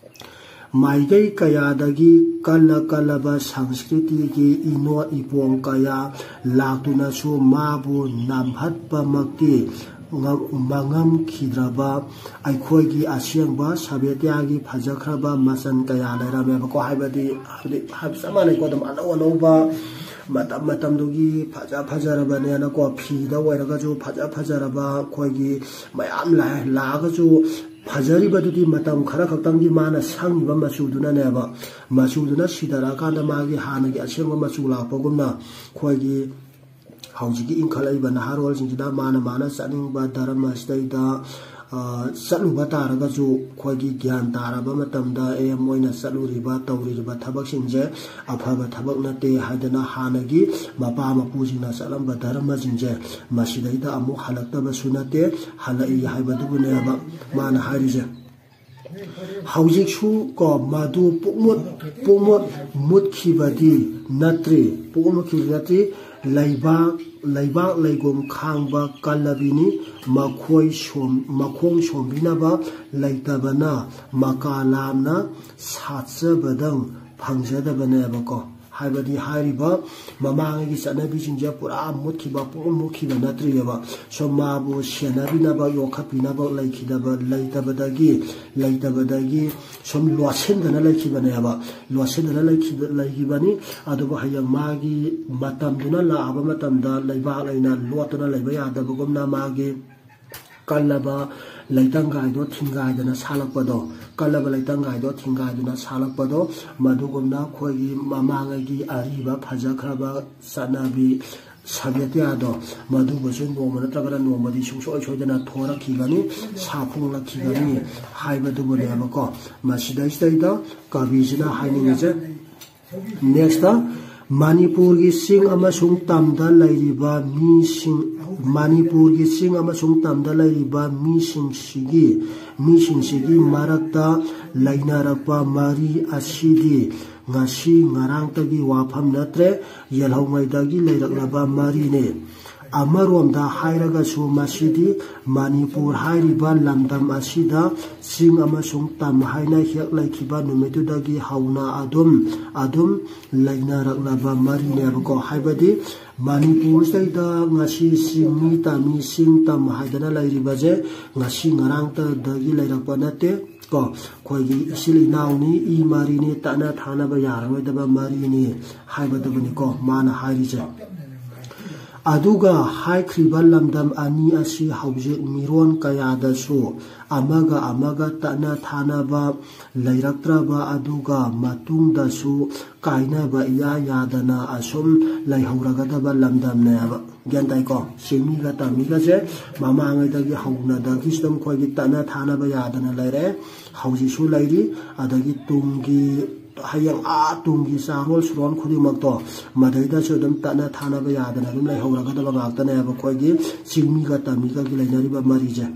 ꯃꯥꯏꯀꯩ ꯀꯌꯥꯗꯒꯤ ꯀꯜꯂ ꯀꯜꯂꯕ ꯁꯪꯁꯀ꯭ꯔꯤꯇꯤꯒꯤ ꯏꯅꯣꯠ ꯏꯄꯣꯡ ꯀꯌꯥ ꯂꯥꯛꯇꯨꯅꯁꯨ ꯃꯥꯕꯨ ꯅꯝꯍꯠꯄꯃꯛꯇꯤ ꯉ-, ꯃꯥꯡꯉꯝꯈꯤꯗ꯭ꯔꯕ ꯑꯩꯈꯣꯏꯒꯤ ꯑꯁꯦꯡꯕ ꯁꯥꯕꯦꯇꯤꯌꯥꯒꯤ ꯐꯖꯈ꯭ꯔꯕ ꯃꯆꯜ ꯀꯌꯥ ꯂꯩꯔꯝꯃꯦꯕꯀꯣ꯫ ꯍꯥꯏꯕꯗꯤ, ꯍꯥꯏꯕꯗꯤ ꯍꯥꯏꯕ ꯆꯞ ꯃꯥꯟꯅꯩꯀꯣ꯫ ꯑꯗꯨꯝ ꯑꯅꯧ ꯑꯅꯧꯕ ꯃꯇꯝ ꯃꯇꯝꯗꯨꯒꯤ ꯐꯖ ꯐꯖꯔꯕꯅꯦꯅꯀꯣ, ꯐꯤꯗ ꯑꯣꯏꯔꯒꯁꯨ ꯐꯖ ꯐꯖꯔꯕ ꯑꯩꯈꯣꯏꯒꯤ ꯃꯌꯥꯝ ꯂꯥꯛꯑꯦ꯫ ꯂꯥꯛꯑꯒꯁꯨ ꯐꯖꯔꯤꯕꯗꯨꯗꯤ ꯃꯇꯝ ꯈꯔ ꯈꯛꯇꯪꯒꯤ ꯃꯥꯅ ꯁꯪꯉꯤꯕ ꯃꯆꯨꯗꯨꯅꯅꯦꯕ꯫ ꯃꯆꯨꯗꯨꯅ ꯁꯤꯊꯔꯛꯑꯀꯥꯟꯗ ꯃꯥꯒꯤ ꯍꯥꯟꯅꯒꯤ ꯑꯁꯦꯡꯕ ꯃꯆꯨ ꯂꯥꯛꯄꯒꯨꯝꯅ ꯑꯩꯈꯣꯏꯒꯤ ꯍꯧꯖꯤꯛꯀꯤ ꯏꯟꯈꯠꯂꯛꯏꯕ ꯅꯍꯥꯔꯣꯜꯁꯤꯡꯁꯤꯗ ꯃꯥꯅ, ꯃꯥꯅ ꯆꯠꯅꯤꯡꯕ ꯙꯔꯃꯁꯤꯗꯩꯗ, ꯑ, ꯆꯠꯂꯨꯕ ꯇꯥꯔꯒꯁꯨ ꯑꯩꯈꯣꯏꯒꯤ ꯒ꯭ꯌꯥꯟ ꯇꯥꯔꯕ ꯃꯇꯝꯗ, ꯑꯦ, ꯃꯣꯏꯅ ꯆꯠꯂꯨꯔꯤꯕ, ꯇꯧꯔꯤꯕ ꯊꯕꯛꯁꯤꯡꯁꯦ ꯑꯐꯕ ꯊꯕꯛ ꯅꯠꯇꯦ ꯍꯥꯏꯗꯅ ꯍꯥꯟꯅꯒꯤ ꯃꯄꯥ ꯃꯄꯨꯁꯤꯡꯅ ꯆꯠꯂꯝꯕ ꯙꯔꯃꯁꯤꯡꯁꯦ ꯃꯁꯤꯗꯩꯗ ꯑꯃꯨꯛ ꯍꯜꯂꯛꯇꯕꯁꯨ ꯅꯠꯇꯦ, ꯍꯜꯂꯛꯏ ꯍꯥꯏꯕꯗꯨꯕꯨꯅꯦꯕ ꯃꯥꯅ ꯍꯥꯏꯔꯤꯁꯦ꯫ ꯍꯧꯖꯤꯛꯁꯨ ꯀꯣ ꯃꯗꯨ ꯄꯨꯡꯃꯨꯠ, ꯄꯨꯡꯃꯨꯠ ꯃꯨꯠꯈꯤꯕꯗꯤ ꯅꯠꯇ꯭ꯔꯤ, ꯄꯨꯡꯃꯨꯠ ꯃꯨꯠꯈꯤꯕꯗꯤ ꯅꯠꯇ꯭ꯔꯤ꯫ ꯂꯩꯕꯥꯛ, ꯂꯩꯕꯥꯛ ꯂꯩꯒꯣꯝ ꯈꯥꯡꯕ ꯀꯜꯂꯕꯤꯅꯤ꯫ ꯃꯈꯣꯏ ꯁꯣꯝ-, ꯃꯈꯣꯡ ꯁꯣꯝꯕꯤꯅꯕ ꯂꯩꯇꯕꯅ ꯃꯀꯥ ꯂꯥꯝꯅ ꯁꯥꯠꯆꯕꯗꯪ ꯐꯪꯖꯗꯕꯅꯦꯕꯀꯣ꯫ ꯍꯥꯏꯕꯗꯤ ꯍꯥꯏꯔꯤꯕ ꯃꯃꯥꯡꯉꯩꯒꯤ ꯆꯠꯅꯕꯤꯁꯤꯡꯁꯦ ꯄꯨꯔꯥ ꯃꯨꯠꯈꯤꯕ, ꯄꯨꯡꯃꯨꯠ ꯃꯨꯠꯈꯤꯕ ꯅꯠꯇ꯭ꯔꯤꯑꯕ꯫ ꯁꯨꯝ ꯃꯥꯕꯨ ꯁꯦꯟꯅꯕꯤꯅꯕ, ꯌꯣꯛꯈꯠꯄꯤꯅꯕ ꯂꯩꯈꯤꯗꯕ, ꯂꯩꯇꯕꯗꯒꯤ, ꯂꯩꯇꯕꯗꯒꯤ ꯁꯨꯝ ꯂꯣꯠꯁꯤꯟꯗꯅ ꯂꯩꯈꯤꯕꯅꯦꯕ꯫ ꯂꯣꯠꯁꯤꯟꯗꯅ ꯂꯩꯈꯤꯕ, ꯂꯩꯈꯤꯕꯅꯤ꯫ ꯑꯗꯨꯕꯨ ꯍꯌꯦꯡ ꯃꯥꯒꯤ ꯃꯇꯝꯗꯨꯅ ꯂꯥꯛꯑꯕ ꯃꯇꯝꯗ ꯂꯩꯕꯥꯛ ꯂꯩꯅ ꯂꯣꯠꯇꯨꯅ ꯂꯩꯕ ꯌꯥꯗꯕꯒꯨꯝꯅ ꯃꯥꯒꯤ ꯀꯜꯂꯕ ꯂꯩꯇꯪꯒꯥꯏꯗꯣ ꯊꯤꯡꯒꯥꯏꯗꯅ ꯁꯥꯠꯂꯛꯄꯗꯣ, ꯀꯜꯂꯕ ꯂꯩꯇꯪꯒꯥꯏꯗꯣ ꯊꯤꯡꯒꯥꯏꯗꯨꯅ ꯁꯥꯠꯂꯛꯄꯗꯣ, ꯃꯗꯨꯒꯨꯝꯅ ꯑꯩꯈꯣꯏꯒꯤ ꯃꯃꯥꯡꯉꯩꯒꯤ ꯑꯔꯤꯕ ꯐꯖꯈ꯭ꯔꯕ ꯆꯠꯅꯕꯤ, ꯁꯥꯕꯦꯇꯤꯌꯥꯗꯣ, ꯃꯗꯨꯕꯨꯁꯨ ꯅꯣꯡꯃ ꯅꯠꯇ꯭ꯔꯒꯅ ꯅꯣꯡꯃꯗꯤ ꯁꯨꯡꯁꯣꯏ ꯁꯣꯏꯗꯅ ꯊꯣꯔꯛꯈꯤꯒꯅꯤ, ꯁꯥꯐꯣꯡꯂꯛꯈꯤꯒꯅꯤ ꯍꯥꯏꯕꯗꯨꯕꯨꯅꯦꯕꯀꯣ ꯃꯁꯤꯗꯩꯁꯤꯗꯩꯗ ꯀꯕꯤꯁꯤꯅ ꯍꯥꯏꯅꯤꯡꯉꯤꯁꯦ꯫ Next, ꯃꯅꯤꯄꯨꯔꯒꯤ ꯆꯤꯡ ꯑꯃꯁꯨꯡ ꯇꯝꯗ ꯂꯩꯔꯤꯕ ꯃꯤꯁꯤꯡ, ꯃꯅꯤꯄꯨꯔꯒꯤ ꯆꯤꯡ ꯑꯃꯁꯨꯡ ꯇꯝꯗ ꯂꯩꯔꯤꯕ ꯃꯤꯁꯤꯡꯁꯤꯒꯤ, ꯃꯤꯁꯤꯡꯁꯤꯒꯤ ꯃꯔꯛꯇ ꯂꯩꯅꯔꯛꯄ ꯃꯔꯤ ꯑꯁꯤꯗꯤ ꯉꯁꯤ ꯉꯔꯥꯡꯇꯒꯤ ꯋꯥꯐꯝ ꯅꯠꯇ꯭ꯔꯦ, ꯌꯦꯜꯍꯧꯉꯩꯗꯒꯤ ꯂꯩꯔꯛꯂꯕ ꯃꯔꯤꯅꯦ꯫ ꯑꯃꯔꯣꯝꯗ ꯍꯥꯏꯔꯒꯁꯨ ꯃꯁꯤꯗꯤ ꯃꯅꯤꯄꯨꯔ ꯍꯥꯏꯔꯤꯕ ꯂꯝꯗꯝ ꯑꯁꯤꯗ ꯆꯤꯡ ꯑꯃꯁꯨꯡ ꯇꯝ ꯍꯥꯏꯅ ꯍꯦꯛ ꯂꯩꯈꯤꯕ ꯅꯨꯃꯤꯠꯇꯨꯗꯒꯤ ꯍꯧꯅ ꯑꯗꯨꯝ, ꯑꯗꯨꯝ ꯂꯩꯅꯔꯛꯂꯕ ꯃꯔꯤꯅꯦꯕꯀꯣ꯫ ꯍꯥꯏꯕꯗꯤ ꯃꯅꯤꯄꯨꯔꯁꯤꯗꯩꯗ ꯉꯁꯤ ꯆꯤꯡꯃꯤ ꯇꯝꯃꯤ, ꯆꯤꯡ ꯇꯝ ꯍꯥꯏꯗꯅ ꯂꯩꯔꯤꯕꯁꯦ ꯉꯁꯤ ꯉꯔꯥꯡꯇꯗꯒꯤ ꯂꯩꯔꯛꯄ ꯅꯠꯇꯦ ꯀꯣ꯫ ꯑꯩꯈꯣꯏꯒꯤ ꯏꯆꯤꯜ ꯏꯅꯥꯎꯅꯤ, ꯏ ꯃꯔꯤꯅꯤ, ꯇꯠꯅ ꯊꯥꯅꯕ ꯌꯥꯔꯔꯣꯏꯗꯕ ꯃꯔꯤꯅꯤ ꯍꯥꯏꯕꯗꯨꯕꯨꯅꯤꯀꯣ ꯃꯥꯅ ꯍꯥꯏꯔꯤꯁꯦ꯫ ꯑꯗꯨꯒ ꯍꯥꯏꯈ꯭ꯔꯤꯕ ꯂꯝꯗꯝ ꯑꯅꯤ ꯑꯁꯤ ꯍꯧꯖꯤꯛ ꯃꯤꯔꯣꯟ ꯀꯌꯥꯗꯁꯨ ꯑꯃꯒ ꯑꯃꯒ ꯇꯠꯅ ꯊꯥꯅꯕ ꯂꯩꯔꯛꯇ꯭ꯔꯕ, ꯑꯗꯨꯒ ꯃꯇꯨꯡꯗꯁꯨ ꯀꯥꯏꯅꯕ ꯏꯌꯥ ꯌꯥꯗꯅ ꯑꯁꯨꯝ ꯂꯩꯍꯧꯔꯒꯗꯕ ꯂꯝꯗꯝꯅꯦꯕ꯫ ꯒ꯭ꯌꯥꯟ ꯇꯥꯏꯀꯣ? ꯆꯤꯡꯃꯤꯒ ꯇꯝꯃꯤꯒꯁꯦ ꯃꯃꯥꯡꯉꯩꯗꯒꯤ ꯍꯧꯅꯗꯒꯤꯁꯨ ꯑꯗꯨꯝ ꯑꯩꯈꯣꯏꯒꯤ ꯇꯠꯅ ꯊꯥꯅꯕ ꯌꯥꯗꯅ ꯂꯩꯔꯦ, ꯍꯧꯖꯤꯛꯁꯨ ꯂꯩꯔꯤ꯫ ꯑꯗꯒꯤ ꯇꯨꯡꯒꯤ, ꯍꯌꯦꯡ ꯑꯥ ꯇꯨꯡꯒꯤ ꯆꯥꯔꯣꯜ ꯁꯨꯔꯣꯟ ꯈꯨꯗꯤꯡꯃꯛꯇꯣ ꯃꯗꯩꯗꯁꯨ ꯑꯗꯨꯝ ꯇꯠꯅ ꯊꯥꯅꯕ ꯌꯥꯗꯅ ꯑꯗꯨꯝ ꯂꯩꯍꯧꯔꯒꯗꯕ ꯉꯥꯛꯇꯅꯦꯕ ꯑꯩꯈꯣꯏꯒꯤ ꯆꯤꯡꯃꯤꯒ ꯇꯝꯃꯤꯒꯒꯤ ꯂꯩꯅꯔꯤꯕ ꯃꯔꯤꯁꯦ꯫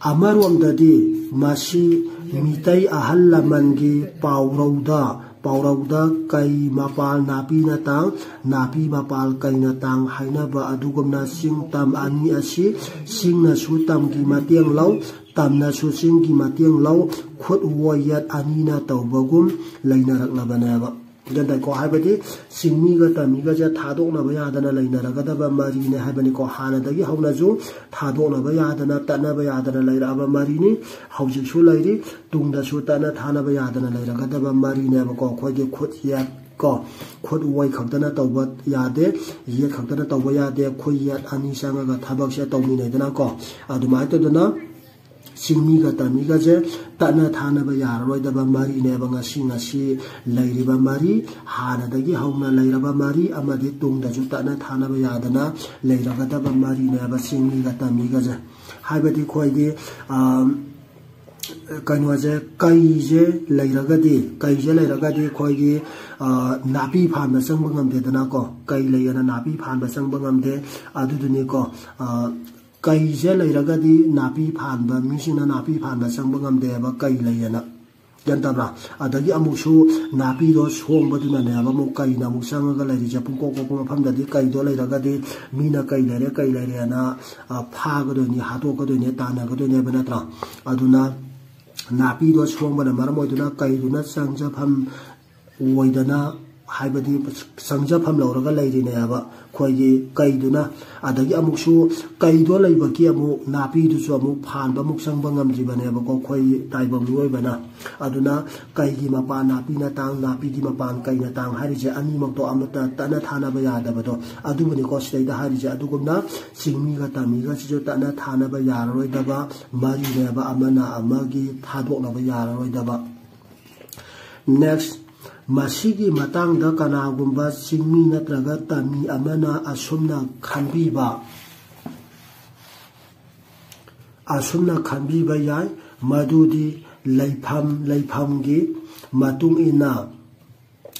ꯑꯃꯔꯣꯝꯗꯗꯤ ꯃꯁꯤ ꯃꯤꯇꯩ ꯑꯍꯜ ꯂꯃꯟꯒꯤ ꯄꯥꯎꯔꯧꯗ, ꯄꯥꯎꯔꯧꯗ "ꯀꯩ ꯃꯄꯥꯜ ꯅꯥꯄꯤꯅ ꯇꯥꯡ, ꯅꯥꯄꯤ ꯃꯄꯥꯜ ꯀꯩꯅ ꯇꯥꯡ" ꯍꯥꯏꯅꯕ ꯑꯗꯨꯒꯨꯝꯅ ꯆꯤꯡ ꯇꯝ ꯑꯅꯤ ꯑꯁꯤ ꯆꯤꯡꯅꯁꯨ ꯇꯝꯒꯤ ꯃꯇꯦꯡ ꯂꯧ, ꯇꯝꯅꯁꯨ ꯆꯤꯡꯒꯤ ꯃꯇꯦꯡ ꯂꯧ, ꯈꯨꯠ ꯑꯣꯏ ꯌꯦꯠ ꯑꯅꯤꯅ ꯇꯧꯕꯒꯨꯝ ꯂꯩꯅꯔꯛꯂꯕꯅꯦꯕ꯫ ꯒ꯭ꯌꯥꯟ ꯇꯥꯏꯀꯣ? ꯍꯥꯏꯕꯗꯤ ꯆꯤꯡꯃꯤꯒ ꯇꯝꯃꯤꯒꯁꯦ ꯊꯥꯗꯣꯛꯅꯕ ꯌꯥꯗꯅ ꯂꯩꯅꯔꯒꯗꯕ ꯃꯔꯤꯅꯦ ꯍꯥꯏꯕꯅꯤꯀꯣ꯫ ꯍꯥꯟꯅꯗꯒꯤ ꯍꯧꯅꯁꯨ ꯊꯥꯗꯣꯛꯅꯕ ꯌꯥꯗꯅ, ꯇꯠꯅꯕ ꯌꯥꯗꯅ ꯂꯩꯔꯛꯑꯕ ꯃꯔꯤꯅꯤ, ꯍꯧꯖꯤꯛꯁꯨ ꯂꯩꯔꯤ, ꯇꯨꯡꯗꯁꯨ ꯇꯠꯅ ꯊꯥꯅꯕ ꯌꯥꯗꯅ ꯂꯩꯔꯒꯗꯕ ꯃꯔꯤꯅꯦꯕꯀꯣ꯫ ꯑꯩꯈꯣꯏꯒꯤ ꯈꯨꯠ ꯌꯦꯠ ꯀꯣ, ꯈꯨꯠ ꯑꯣꯏ ꯈꯛꯇꯅ ꯇꯧꯕ ꯌꯥꯗꯦ, ꯌꯦꯠ ꯈꯛꯇꯅ ꯇꯧꯕ ꯌꯥꯗꯦ, ꯈꯨꯠ ꯌꯦꯠ ꯑꯅꯤ ꯆꯪꯉꯒ ꯊꯕꯛꯁꯦ ꯇꯧꯃꯤꯟꯅꯩꯗꯅꯀꯣ꯫ ꯑꯗꯨꯃꯥꯏꯅ ꯇꯧꯗꯅ ꯆꯤꯡꯃꯤꯒ ꯇꯝꯃꯤꯒꯁꯦ ꯇꯠꯅ ꯊꯥꯅꯕ ꯌꯥꯔꯔꯣꯏꯗꯕ ꯃꯔꯤꯅꯦꯕ꯫ ꯉꯁꯤ ꯉꯁꯤ ꯂꯩꯔꯤꯕ ꯃꯔꯤ, ꯍꯥꯟꯅꯗꯒꯤ ꯍꯧꯅ ꯂꯩꯔꯕ ꯃꯔꯤ ꯑꯃꯗꯤ ꯇꯨꯡꯗꯁꯨ ꯇꯠꯅ ꯊꯥꯅꯕ ꯌꯥꯗꯅ ꯂꯩꯔꯒꯗꯕ ꯃꯔꯤꯅꯦꯕ ꯆꯤꯡꯃꯤꯒ ꯇꯝꯃꯤꯒꯁꯦ꯫ ꯍꯥꯏꯕꯗꯤ ꯑꯩꯈꯣꯏꯒꯤ, ꯑ, ꯀꯩꯅꯣꯁꯦ, ꯀꯩꯁꯦ ꯂꯩꯔꯒꯗꯤ, ꯀꯩꯁꯦ ꯂꯩꯔꯒꯗꯤ ꯑꯩꯈꯣꯏꯒꯤ, ꯑ, ꯅꯥꯄꯤ ꯐꯥꯟꯕ ꯆꯪꯕ ꯉꯝꯗꯦꯗꯅꯀꯣ꯫ ꯀꯩ ꯂꯩꯌꯦꯅ ꯅꯥꯄꯤ ꯐꯥꯟꯕ ꯆꯪꯕ ꯉꯝꯗꯦ꯫ ꯑꯗꯨꯗꯨꯅꯤꯀꯣ, ꯑ, ꯀꯩꯁꯦ ꯂꯩꯔꯒꯗꯤ ꯅꯥꯄꯤ ꯐꯥꯟꯕ ꯃꯤꯁꯤꯡꯅ ꯅꯥꯄꯤ ꯐꯥꯟꯕ ꯆꯪꯕ ꯉꯝꯗꯦꯕ, ꯀꯩ ꯂꯩꯌꯦꯅ꯫ ꯒ꯭ꯌꯥꯟ ꯇꯥꯕ꯭ꯔꯥ? ꯑꯗꯒꯤ ꯑꯃꯨꯛꯁꯨ ꯅꯥꯄꯤꯗꯣ ꯁꯣꯡꯕꯗꯨꯅꯅꯦꯕ ꯑꯃꯨꯛ ꯀꯩꯅ ꯑꯃꯨꯛ ꯆꯪꯉꯒ ꯂꯩꯔꯤꯁꯦ꯫ ꯄꯨꯡꯀꯣꯛ ꯀꯣꯛꯄ ꯃꯐꯝꯗꯗꯤ ꯀꯩꯗꯣ ꯂꯩꯔꯒꯗꯤ ꯃꯤꯅ ꯀꯩ ꯂꯩꯔꯦ, ꯀꯩ ꯂꯩꯔꯦꯅ, ꯑ, ꯐꯥꯒꯗꯣꯏꯅꯤ, ꯍꯥꯠꯇꯣꯛꯀꯗꯣꯏꯅꯤ, ꯇꯥꯟꯅꯒꯗꯣꯏꯅꯦꯕ, ꯅꯠꯇ꯭ꯔꯥ? ꯑꯗꯨꯅ ꯅꯥꯄꯤꯗꯣ ꯁꯣꯡꯕꯅ ꯃꯔꯝ ꯑꯣꯏꯗꯨꯅ ꯀꯩꯗꯨꯅ ꯆꯪꯖꯐꯝ ꯑꯣꯏꯗꯅ, ꯍꯥꯏꯕꯗꯤ ꯆꯪꯖꯐꯝ ꯂꯧꯔꯒ ꯂꯩꯔꯤꯅꯦꯕ ꯑꯩꯈꯣꯏꯒꯤ ꯀꯩꯗꯨꯅ꯫ ꯑꯗꯒꯤ ꯑꯃꯨꯛꯁꯨ ꯀꯩꯗꯣ ꯂꯩꯕꯒꯤ ꯑꯃꯨꯛ ꯅꯥꯄꯤꯗꯨꯁꯨ ꯑꯃꯨꯛ ꯐꯥꯟꯕ ꯑꯃꯨꯛ ꯆꯪꯕ ꯉꯝꯗ꯭ꯔꯤꯕꯅꯦꯕꯀꯣ ꯑꯩꯈꯣꯏ ꯇꯥꯏꯕꯪ ꯃꯤꯑꯣꯏꯕꯅ꯫ ꯑꯗꯨꯅ ꯀꯩꯒꯤ ꯃꯄꯥꯟ ꯅꯥꯄꯤꯅ ꯇꯥꯡ, ꯅꯥꯄꯤꯒꯤ ꯃꯄꯥꯟ ꯀꯩꯅ ꯇꯥꯡ ꯍꯥꯏꯔꯤꯁꯦ ꯑꯅꯤꯃꯛꯇꯣ ꯑꯃꯠꯇ ꯇꯠꯅ ꯊꯥꯅꯕ ꯌꯥꯗꯕꯗꯣ ꯑꯗꯨꯕꯨꯅꯤꯀꯣ ꯁꯤꯗꯩꯗ ꯍꯥꯏꯔꯤꯁꯦ꯫ ꯑꯗꯨꯒꯨꯝꯅ ꯆꯤꯡꯃꯤꯒ ꯇꯝꯃꯤꯒꯁꯤꯁꯨ ꯇꯠꯅ ꯊꯥꯅꯕ ꯌꯥꯔꯔꯣꯏꯗꯕ ꯃꯔꯤꯅꯦꯕ, ꯑꯃꯅ ꯑꯃꯒꯤ ꯊꯥꯗꯣꯛꯅꯕ ꯌꯥꯔꯔꯣꯏꯗꯕ꯫ Next, ꯃꯁꯤꯒꯤ ꯃꯇꯥꯡꯗ ꯀꯅꯥꯒꯨꯝꯕ ꯆꯤꯡꯃꯤ ꯅꯠꯇ꯭ꯔꯒ ꯇꯝꯃꯤ ꯑꯃꯅ ꯑꯁꯨꯝꯅ ꯈꯟꯕꯤꯕ, ꯑꯁꯨꯝꯅ ꯈꯟꯕꯤꯕ ꯌꯥꯏ, ꯃꯗꯨꯗꯤ ꯂꯩꯐꯝ ꯂꯩꯐꯝꯒꯤ ꯃꯇꯨꯡ ꯏꯟꯅ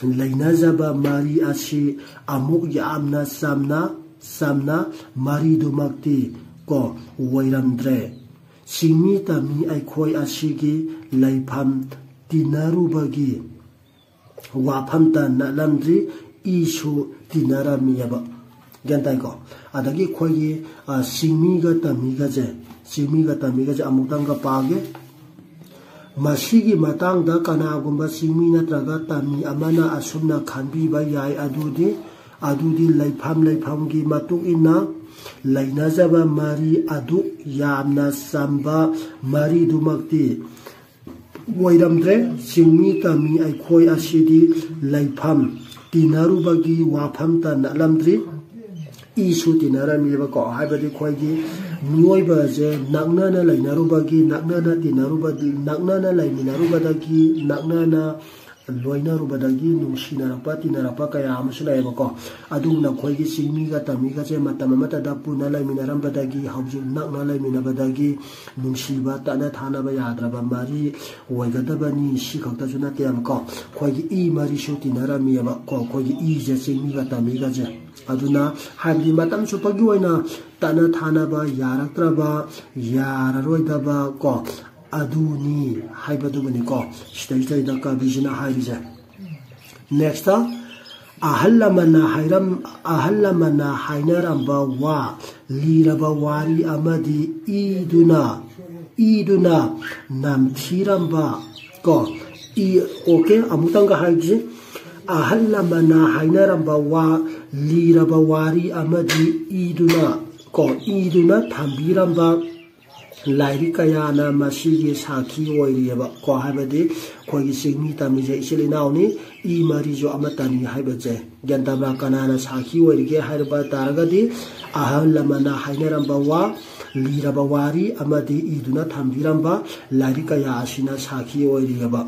ꯂꯩꯅꯖꯕ ꯃꯔꯤ ꯑꯁꯤ ꯑꯃꯨꯛ ꯌꯥꯝꯅ ꯆꯝꯅ ꯆꯝꯅ ꯃꯔꯤꯗꯨꯃꯛꯇꯤ ꯀꯣ ꯑꯣꯏꯔꯝꯗ꯭ꯔꯦ꯫ ꯆꯤꯡꯃꯤ ꯇꯝꯃꯤ ꯑꯩꯈꯣꯏ ꯑꯁꯤꯒꯤ ꯂꯩꯐꯝ ꯇꯤꯟꯅꯔꯨꯕꯒꯤ ꯋꯥꯐꯝꯇ ꯅꯠꯂꯝꯗ꯭ꯔꯤ, ꯏꯁꯨ ꯇꯤꯟꯅꯔꯝꯃꯤꯑꯕ꯫ ꯒ꯭ꯌꯥꯟ ꯇꯥꯏꯀꯣ? ꯑꯗꯒꯤ ꯑꯩꯈꯣꯏꯒꯤ, ꯑ, ꯆꯤꯡꯃꯤꯒ ꯇꯝꯃꯤꯒꯁꯦ, ꯆꯤꯡꯃꯤꯒ ꯇꯝꯃꯤꯒꯁꯦ ꯑꯃꯨꯛꯇꯪꯒ ꯄꯥꯒꯦ꯫ ꯃꯁꯤꯒꯤ ꯃꯇꯥꯡꯗ ꯀꯅꯥꯒꯨꯝꯕ ꯆꯤꯡꯃꯤ ꯅꯠꯇ꯭ꯔꯒ ꯇꯝꯃꯤ ꯑꯃꯅ ꯑꯁꯨꯝꯅ ꯈꯟꯕꯤꯕ ꯌꯥꯏ, ꯑꯗꯨꯗꯤ, ꯑꯗꯨꯗꯤ ꯂꯩꯐꯝ ꯂꯩꯐꯝꯒꯤ ꯃꯇꯨꯡ ꯏꯟꯅ ꯂꯩꯅꯖꯕ ꯃꯔꯤ ꯑꯗꯨ ꯌꯥꯝꯅ ꯆꯝꯕ ꯃꯔꯤꯗꯨꯃꯛꯇꯤ ꯑꯣꯏꯔꯝꯗ꯭ꯔꯦ꯫ ꯆꯤꯡꯃꯤ ꯇꯝꯃꯤ ꯑꯩꯈꯣꯏ ꯑꯁꯤꯗꯤ ꯂꯩꯐꯝ ꯇꯤꯟꯅꯔꯨꯕꯒꯤ ꯋꯥꯐꯝꯇ ꯅꯠꯂꯝꯗ꯭ꯔꯤ, ꯏꯁꯨ ꯇꯤꯟꯅꯔꯝꯃꯤꯕꯀꯣ꯫ ꯍꯥꯏꯕꯗꯤ ꯑꯩꯈꯣꯏꯒꯤ ꯃꯤꯑꯣꯏꯕꯁꯦ ꯅꯛꯅꯅ ꯂꯩꯅꯔꯨꯕꯒꯤ, ꯅꯛꯅꯅ ꯇꯤꯟꯅꯔꯨꯕ, ꯅꯛꯅꯅ ꯂꯩꯃꯤꯟꯅꯔꯨꯕꯗꯒꯤ, ꯅꯛꯅꯅ ꯂꯣꯏꯅꯔꯨꯕꯗꯒꯤ ꯅꯨꯡꯁꯤꯅꯔꯛꯄ, ꯇꯤꯟꯅꯔꯛꯄ ꯀꯌꯥ ꯑꯃꯁꯨ ꯂꯩꯌꯦꯕꯀꯣ꯫ ꯑꯗꯨꯒꯨꯝꯅ ꯑꯩꯈꯣꯏꯒꯤ ꯆꯤꯡꯃꯤꯒ ꯇꯝꯃꯤꯒꯁꯦ ꯃꯇꯝ ꯑꯃꯇꯗ ꯄꯨꯟꯅ ꯂꯩꯃꯤꯟꯅꯔꯝꯕꯗꯒꯤ ꯍꯧꯖꯤꯛ ꯅꯛꯅ ꯂꯩꯃꯤꯟꯅꯕꯗꯒꯤ ꯅꯨꯡꯁꯤꯕ, ꯇꯠꯅ ꯊꯥꯅꯕ ꯌꯥꯗ꯭ꯔꯕ ꯃꯔꯤ ꯑꯣꯏꯒꯗꯕꯅꯤ꯫ ꯁꯤ ꯈꯛꯇꯁꯨ ꯅꯠꯇꯦꯕꯀꯣ, ꯑꯩꯈꯣꯏꯒꯤ ꯏ ꯃꯔꯤꯁꯨ ꯇꯤꯟꯅꯔꯝꯃꯤꯑꯕ ꯀꯣ, ꯑꯩꯈꯣꯏꯒꯤ ꯏꯁꯦ, ꯆꯤꯡꯃꯤꯒ ꯇꯝꯃꯤꯒꯁꯦ꯫ ꯑꯗꯨꯅ ꯍꯥꯏꯕꯗꯤ ꯃꯇꯝ ꯆꯨꯞꯄꯒꯤ ꯑꯣꯏꯅ ꯇꯠꯅ ꯊꯥꯅꯕ ꯌꯥꯔꯛꯇ꯭ꯔꯕ, ꯌꯥꯔꯔꯣꯏꯗꯕ ꯀꯣ, ꯑꯗꯨꯅꯤ ꯍꯥꯏꯕꯗꯨꯕꯨꯅꯤꯀꯣ ꯁꯤꯗꯩꯁꯤꯗꯩꯗ ꯀꯕꯤꯁꯤꯅ ꯍꯥꯏꯔꯤꯁꯦ꯫ Next, ꯑꯍꯜ ꯂꯃꯟꯅ ꯍꯥꯏꯔꯝ ꯑꯍꯜ ꯂꯃꯟꯅ ꯍꯥꯏꯅꯔꯝꯕ ꯋꯥ, ꯂꯤꯔꯕ ꯋꯥꯔꯤ ꯑꯃꯗꯤ ꯏꯗꯨꯅ ꯏꯗꯨꯅ ꯅꯝꯊꯤꯔꯝꯕ ꯀꯣ, ꯏ ꯑꯣꯀꯦ, ꯑꯃꯨꯛꯇꯪꯒ ꯍꯥꯏꯒꯦ꯫ ꯑꯍꯜ ꯂꯃꯟꯅ ꯍꯥꯏꯅꯔꯝꯕ ꯋꯥ, ꯂꯤꯔꯕ ꯋꯥꯔꯤ ꯑꯃꯗꯤ ꯏꯗꯨꯅ ꯀꯣ, ꯏꯗꯨꯅ ꯊꯝꯕꯤꯔꯝꯕ ꯂꯥꯏꯔꯤꯛ ꯀꯌꯥꯅ ꯃꯁꯤꯒꯤ ꯁꯥꯈꯤ ꯑꯣꯏꯔꯤꯑꯕ ꯀꯣ꯫ ꯍꯥꯏꯕꯗꯤ ꯑꯩꯈꯣꯏꯒꯤ ꯆꯤꯡꯃꯤ ꯇꯝꯃꯤꯁꯦ ꯏꯆꯤꯜ ꯏꯅꯥꯎꯅꯤ, ꯏ ꯃꯔꯤꯁꯨ ꯑꯃꯠꯇꯅꯤ ꯍꯥꯏꯕꯁꯦ꯫ ꯒ꯭ꯌꯥꯟ ꯇꯥꯕ꯭ꯔꯥ? ꯀꯅꯥꯅ ꯁꯥꯈꯤ ꯑꯣꯏꯔꯤꯒꯦ ꯍꯥꯏꯔꯕ ꯇꯥꯔꯒꯗꯤ ꯑꯍꯜ ꯂꯃꯟꯅ ꯍꯥꯏꯅꯔꯝꯕ ꯋꯥ, ꯂꯤꯔꯕ ꯋꯥꯔꯤ ꯑꯃꯗꯤ ꯏꯗꯨꯅ ꯊꯝꯕꯤꯔꯝꯕ ꯂꯥꯏꯔꯤꯛ ꯀꯌꯥ ꯑꯁꯤꯅ ꯁꯥꯈꯤ ꯑꯣꯏꯔꯤꯑꯕ꯫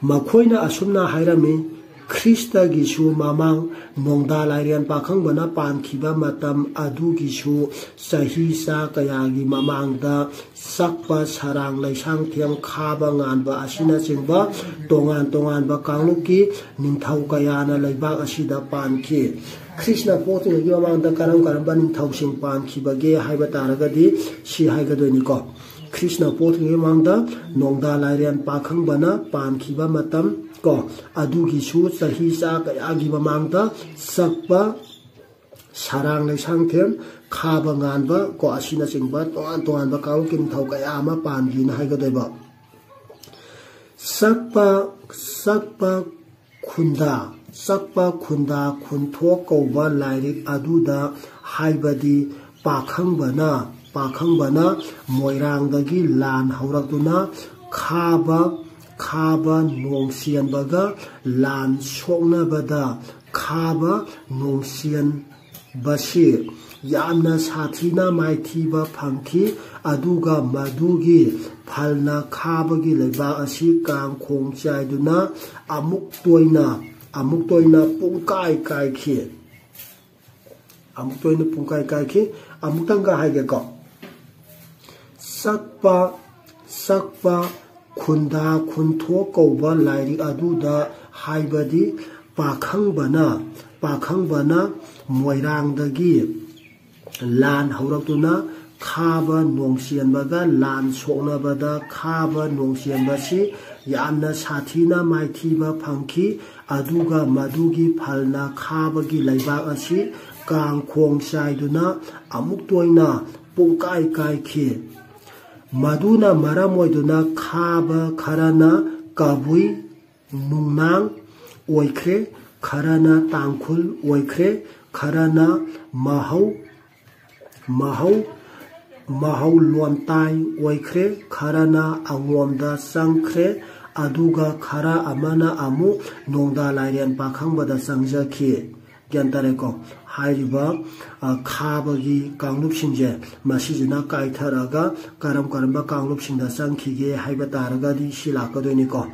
ꯃꯈꯣꯏꯅ ꯑꯁꯨꯝꯅ ꯍꯥꯏꯔꯝꯃꯤ, ꯈ꯭ꯔꯤꯁꯇꯒꯤꯁꯨ ꯃꯃꯥꯡ ꯅꯣꯡꯗꯥ ꯂꯥꯏꯔꯦꯟ ꯄꯥꯈꯪꯕꯅ ꯄꯥꯟꯈꯤꯕ ꯃꯇꯝ ꯑꯗꯨꯒꯤꯁꯨ ꯆꯍꯤ ꯆꯥ ꯀꯌꯥꯒꯤ ꯃꯃꯥꯡꯗ ꯆꯛꯄ, ꯁꯔꯥꯡ, ꯂꯩꯁꯥꯡꯊꯦꯝ, ꯈꯥꯕ, ꯉꯥꯟꯕ ꯑꯁꯤꯅꯆꯤꯡꯕ ꯇꯣꯉꯥꯟ ꯇꯣꯉꯥꯟꯕ ꯀꯥꯡꯂꯨꯞꯀꯤ ꯅꯤꯡꯊꯧ ꯀꯌꯥꯅ ꯂꯩꯕꯥꯛ ꯑꯁꯤꯗ ꯄꯥꯟꯈꯤ꯫ ꯈ꯭ꯔꯤꯁꯅ ꯄꯣꯛꯇ꯭ꯔꯤꯉꯩꯒꯤ ꯃꯃꯥꯡꯗ ꯀꯔꯝ ꯀꯔꯝꯕ ꯅꯤꯡꯊꯧꯁꯤꯡ ꯄꯥꯟꯈꯤꯕꯒꯦ ꯍꯥꯏꯕ ꯇꯥꯔꯒꯗꯤ ꯁꯤ ꯍꯥꯏꯒꯗꯣꯏꯅꯤꯀꯣ꯫ ꯈ꯭ꯔꯤꯁꯅ ꯄꯣꯛꯇ꯭ꯔꯤꯉꯩ ꯃꯃꯥꯡꯗ ꯅꯣꯡꯗꯥ ꯂꯥꯏꯔꯦꯟ ꯄꯥꯈꯪꯕꯅ ꯄꯥꯟꯈꯤꯕ ꯃꯇꯝ ꯀꯣ, ꯑꯗꯨꯒꯤꯁꯨ ꯆꯍꯤ ꯆꯥ ꯀꯌꯥꯒꯤ ꯃꯃꯥꯡꯗ ꯆꯛꯄ, ꯁꯔꯥꯡ ꯂꯩꯁꯥꯡꯊꯦꯝ, ꯈꯥꯕ ꯉꯥꯟꯕ ꯀꯣ, ꯑꯁꯤꯅꯆꯤꯡꯕ ꯇꯣꯉꯥꯟ ꯇꯣꯉꯥꯟꯕ ꯀꯥꯡꯂꯨꯞꯀꯤ ꯅꯤꯡꯊꯧ ꯀꯌꯥ ꯑꯃ ꯄꯥꯟꯈꯤꯅ ꯍꯥꯏꯒꯗꯣꯏꯕ꯫ ꯆꯛꯄ, ꯆꯛꯄ ꯈꯨꯟꯗꯥ, ꯆꯛꯄ ꯈꯨꯟꯗꯥ ꯈꯨꯟꯊꯣꯛ ꯀꯧꯕ ꯂꯥꯏꯔꯤꯛ ꯑꯗꯨꯗ ꯍꯥꯏꯕꯗꯤ ꯄꯥꯈꯪꯕꯅ, ꯄꯥꯈꯪꯕꯅ ꯃꯣꯏꯔꯥꯡꯗꯒꯤ ꯂꯥꯟ ꯍꯧꯔꯛꯇꯨꯅ ꯈꯥꯕ, ꯈꯥꯕ ꯅꯣꯡ ꯆꯦꯟꯕꯒ ꯂꯥꯟ ꯁꯣꯛꯅꯕꯗ ꯈꯥꯕ ꯅꯣꯡ ꯆꯦꯟꯕꯁꯤ ꯌꯥꯝꯅ ꯁꯥꯊꯤꯅ ꯃꯥꯏꯊꯤꯕ ꯐꯪꯈꯤ꯫ ꯑꯗꯨꯒ ꯃꯗꯨꯒꯤ ꯐꯜꯅ ꯈꯥꯕꯒꯤ ꯂꯩꯕꯥꯛ ꯑꯁꯤ ꯀꯥꯡꯈꯣꯡ ꯆꯥꯏꯗꯨꯅ ꯑꯃꯨꯛ ꯇꯣꯏꯅ, ꯑꯃꯨꯛ ꯇꯣꯏꯅ ꯄꯨꯡꯀꯥꯏ ꯀꯥꯏꯈꯤ꯫ ꯑꯃꯨꯛ ꯇꯣꯏꯅ ꯄꯨꯡꯀꯥꯏ ꯀꯥꯏꯈꯤ꯫ ꯑꯃꯨꯛꯇꯪꯒ ꯍꯥꯏꯒꯦꯀꯣ꯫ ꯆꯛꯄ, ꯆꯛꯄ ꯈꯨꯟꯗꯥ ꯈꯨꯟꯊꯣꯛ ꯀꯧꯕ ꯂꯥꯏꯔꯤꯛ ꯑꯗꯨꯗ ꯍꯥꯏꯕꯗꯤ ꯄꯥꯈꯪꯕꯅ, ꯄꯥꯈꯪꯕꯅ ꯃꯣꯏꯔꯥꯡꯗꯒꯤ ꯂꯥꯟ ꯍꯧꯔꯛꯇꯨꯅ ꯈꯥꯕ ꯅꯣꯡꯆꯦꯟꯕꯒ ꯂꯥꯟ ꯁꯣꯛꯅꯕꯗ ꯈꯥꯕ ꯅꯣꯡꯆꯦꯟꯕꯁꯤ ꯌꯥꯝꯅ ꯁꯥꯊꯤꯅ ꯃꯥꯏꯊꯤꯕ ꯐꯪꯈꯤ꯫ ꯑꯗꯨꯒ ꯃꯗꯨꯒꯤ ꯐꯜꯅ ꯈꯥꯕꯒꯤ ꯂꯩꯕꯥꯛ ꯑꯁꯤ ꯀꯥꯡꯈꯣꯡ ꯆꯥꯏꯗꯨꯅ ꯑꯃꯨꯛ ꯇꯣꯏꯅ ꯄꯨꯡꯀꯥꯏ ꯀꯥꯏꯈꯤ꯫ ꯃꯗꯨꯅ ꯃꯔꯝ ꯑꯣꯏꯗꯨꯅ ꯈꯥꯕ ꯈꯔꯅ ꯀꯕꯨꯏ ꯅꯨꯡꯅꯥꯡ ꯑꯣꯏꯈ꯭ꯔꯦ, ꯈꯔꯅ ꯇꯥꯡꯈꯨꯜ ꯑꯣꯏꯈ꯭ꯔꯦ, ꯈꯔꯅ ꯃꯍꯧ, ꯃꯍꯧ, ꯃꯍꯧ ꯂꯣꯟꯇꯥꯏ ꯑꯣꯏꯈ꯭ꯔꯦ, ꯈꯔꯅ ꯑꯉꯣꯝꯗ ꯆꯪꯈ꯭ꯔꯦ, ꯑꯗꯨꯒ ꯈꯔ ꯑꯃꯅ ꯑꯃꯨꯛ ꯅꯣꯡꯗꯥ ꯂꯥꯏꯔꯦꯟ ꯄꯥꯈꯪꯕꯗ ꯆꯪꯖꯈꯤ꯫ ꯒ꯭ꯌꯥꯟ ꯇꯥꯔꯦꯀꯣ? ꯍꯥꯏꯔꯤꯕ, ꯑ, ꯈꯥꯕꯒꯤ ꯀꯥꯡꯂꯨꯞꯁꯤꯡꯁꯦ ꯃꯁꯤꯁꯤꯅ ꯀꯥꯏꯊꯔꯛꯑꯒ ꯀꯔꯝ ꯀꯔꯝꯕ ꯀꯥꯡꯂꯨꯞꯁꯤꯡꯗ ꯆꯪꯈꯤꯒꯦ ꯍꯥꯏꯕ ꯇꯥꯔꯒꯗꯤ ꯁꯤ ꯂꯥꯛꯀꯗꯣꯏꯅꯤꯀꯣ꯫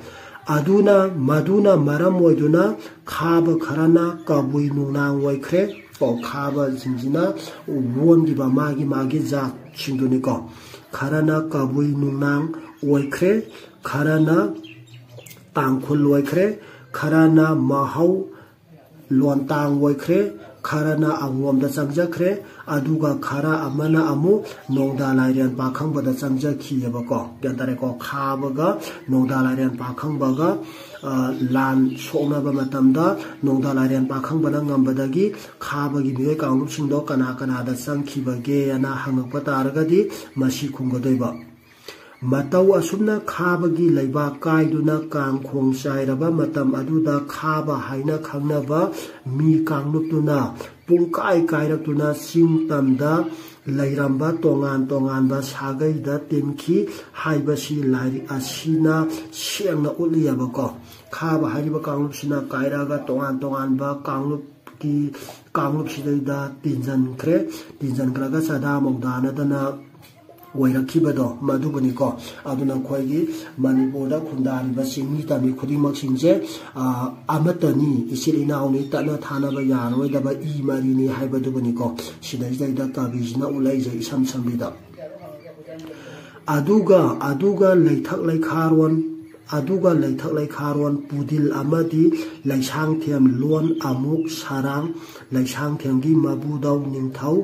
ꯑꯗꯨꯅ, ꯃꯗꯨꯅ ꯃꯔꯝ ꯑꯣꯏꯗꯨꯅ ꯈꯥꯕ ꯈꯔꯅ ꯀꯕꯨꯏ ꯅꯨꯡꯅꯥꯡ ꯑꯣꯏꯈ꯭ꯔꯦ꯫ ꯀꯣ, ꯈꯥꯕꯁꯤꯡꯁꯤꯅ ꯑꯣꯟꯈꯤꯕ ꯃꯥꯒꯤ ꯃꯥꯒꯤ ꯖꯥꯠꯁꯤꯡꯗꯨꯅꯤꯀꯣ꯫ ꯈꯔꯅ ꯀꯕꯨꯏ ꯅꯨꯡꯅꯥꯡ ꯑꯣꯏꯈ꯭ꯔꯦ, ꯈꯔꯅ ꯇꯥꯡꯈꯨꯜ ꯑꯣꯏꯈ꯭ꯔꯦ, ꯈꯔꯅ ꯃꯍꯧ ꯂꯣꯟꯇꯥꯡ ꯑꯣꯏꯈ꯭ꯔꯦ, ꯈꯔꯅ ꯑꯉꯣꯝꯗ ꯆꯪꯖꯈ꯭ꯔꯦ, ꯑꯗꯨꯒ ꯈꯔ ꯑꯃꯅ ꯑꯃꯨꯛ ꯅꯣꯡꯗꯥ ꯂꯥꯏꯔꯦꯟ ꯄꯥꯈꯪꯕꯗ ꯆꯪꯖꯈꯤꯑꯕꯀꯣ꯫ ꯒ꯭ꯌꯥꯟ ꯇꯥꯔꯦꯀꯣ? ꯈꯥꯕꯒ ꯅꯣꯡꯗꯥ ꯂꯥꯏꯔꯦꯟ ꯄꯥꯈꯪꯕꯒ, ꯑ, ꯂꯥꯟ ꯁꯣꯛꯅꯕ ꯃꯇꯝꯗ ꯅꯣꯡꯗꯥ ꯂꯥꯏꯔꯦꯟ ꯄꯥꯈꯪꯕꯅ ꯉꯝꯕꯗꯒꯤ ꯈꯥꯕꯒꯤ ꯃꯤꯑꯣꯏ ꯀꯥꯡꯂꯨꯞꯁꯤꯡꯗꯣ ꯀꯅꯥ ꯀꯅꯥꯗ ꯆꯪꯈꯤꯕꯒꯦꯅ ꯍꯪꯉꯛꯄ ꯇꯥꯔꯒꯗꯤ ꯃꯁꯤ ꯈꯨꯝꯒꯗꯣꯏꯕ꯫ ꯃꯇꯧ ꯑꯁꯨꯝꯅ ꯈꯥꯕꯒꯤ ꯂꯩꯕꯥꯛ ꯀꯥꯏꯗꯨꯅ ꯀꯥꯡꯈꯣꯡ ꯆꯥꯏꯔꯕ ꯃꯇꯝ ꯑꯗꯨꯗ ꯈꯥꯕ ꯍꯥꯏꯅ ꯈꯪꯅꯕ ꯃꯤ ꯀꯥꯡꯂꯨꯞꯇꯨꯅ ꯄꯨꯡꯀꯥꯏ ꯀꯥꯏꯔꯛꯇꯨꯅ ꯆꯤꯡ ꯇꯝꯗ ꯂꯩꯔꯝꯕ ꯇꯣꯉꯥꯟ ꯇꯣꯉꯥꯟꯕ ꯁꯥꯒꯩꯗ ꯇꯤꯟꯈꯤ ꯍꯥꯏꯕꯁꯤ ꯂꯥꯏꯔꯤꯛ ꯑꯁꯤꯅ ꯁꯦꯡꯅ ꯎꯠꯂꯤꯑꯕꯀꯣ꯫ ꯈꯥꯕ ꯍꯥꯏꯔꯤꯕ ꯀꯥꯡꯂꯨꯞꯁꯤꯅ ꯀꯥꯏꯔꯛꯑꯒ ꯇꯣꯉꯥꯟ ꯇꯣꯉꯥꯟꯕ ꯀꯥꯡꯂꯨꯞ ꯀꯥꯡꯂꯨꯞꯁꯤꯗꯩꯗ ꯇꯤꯟꯁꯤꯟꯈ꯭ꯔꯦ꯫ ꯇꯤꯟꯁꯤꯟꯈ꯭ꯔꯒ ꯆꯥꯗꯥ ꯃꯧꯗꯥꯅꯗꯅ ꯑꯣꯏꯔꯛꯈꯤꯕꯗꯣ ꯃꯗꯨꯕꯨꯅꯤꯀꯣ꯫ ꯑꯗꯨꯅ ꯑꯩꯈꯣꯏꯒꯤ ꯃꯅꯤꯄꯨꯔꯗ ꯈꯨꯟꯗꯥꯔꯤꯕ ꯆꯤꯡꯃꯤ ꯇꯝꯃꯤ ꯈꯨꯗꯤꯡꯃꯛꯁꯤꯡꯁꯦ, ꯑ, ꯑꯃꯠꯇꯅꯤ, ꯏꯆꯤꯜ ꯏꯅꯥꯎꯅꯤ, ꯇꯠꯅ ꯊꯥꯅꯕ ꯌꯥꯔꯔꯣꯏꯗꯕ ꯏ ꯃꯔꯤꯅꯤ ꯍꯥꯏꯕꯗꯨꯕꯨꯅꯤꯀꯣ꯫ ꯁꯤꯗꯩꯁꯤꯗꯩꯗ ꯀꯕꯤꯁꯤꯅ ꯎꯠꯂꯛꯏꯁꯦ ꯏꯁꯝ ꯁꯝꯕꯤꯗ꯫ ꯑꯗꯨꯒ, ꯑꯗꯨꯒ ꯂꯩꯊꯛ ꯂꯩꯈꯥꯔꯣꯟ, ꯑꯗꯨꯒ ꯂꯩꯊꯛ ꯂꯩꯈꯥꯔꯣꯟ ꯄꯨꯗꯤꯜ ꯑꯃꯗꯤ ꯂꯩꯁꯥꯡꯊꯦꯝ ꯂꯣꯟ ꯑꯃꯨꯛ ꯁꯔꯥꯡ, ꯂꯩꯁꯥꯡꯊꯦꯝꯒꯤ ꯃꯕꯨꯗꯧ ꯅꯤꯡꯊꯧ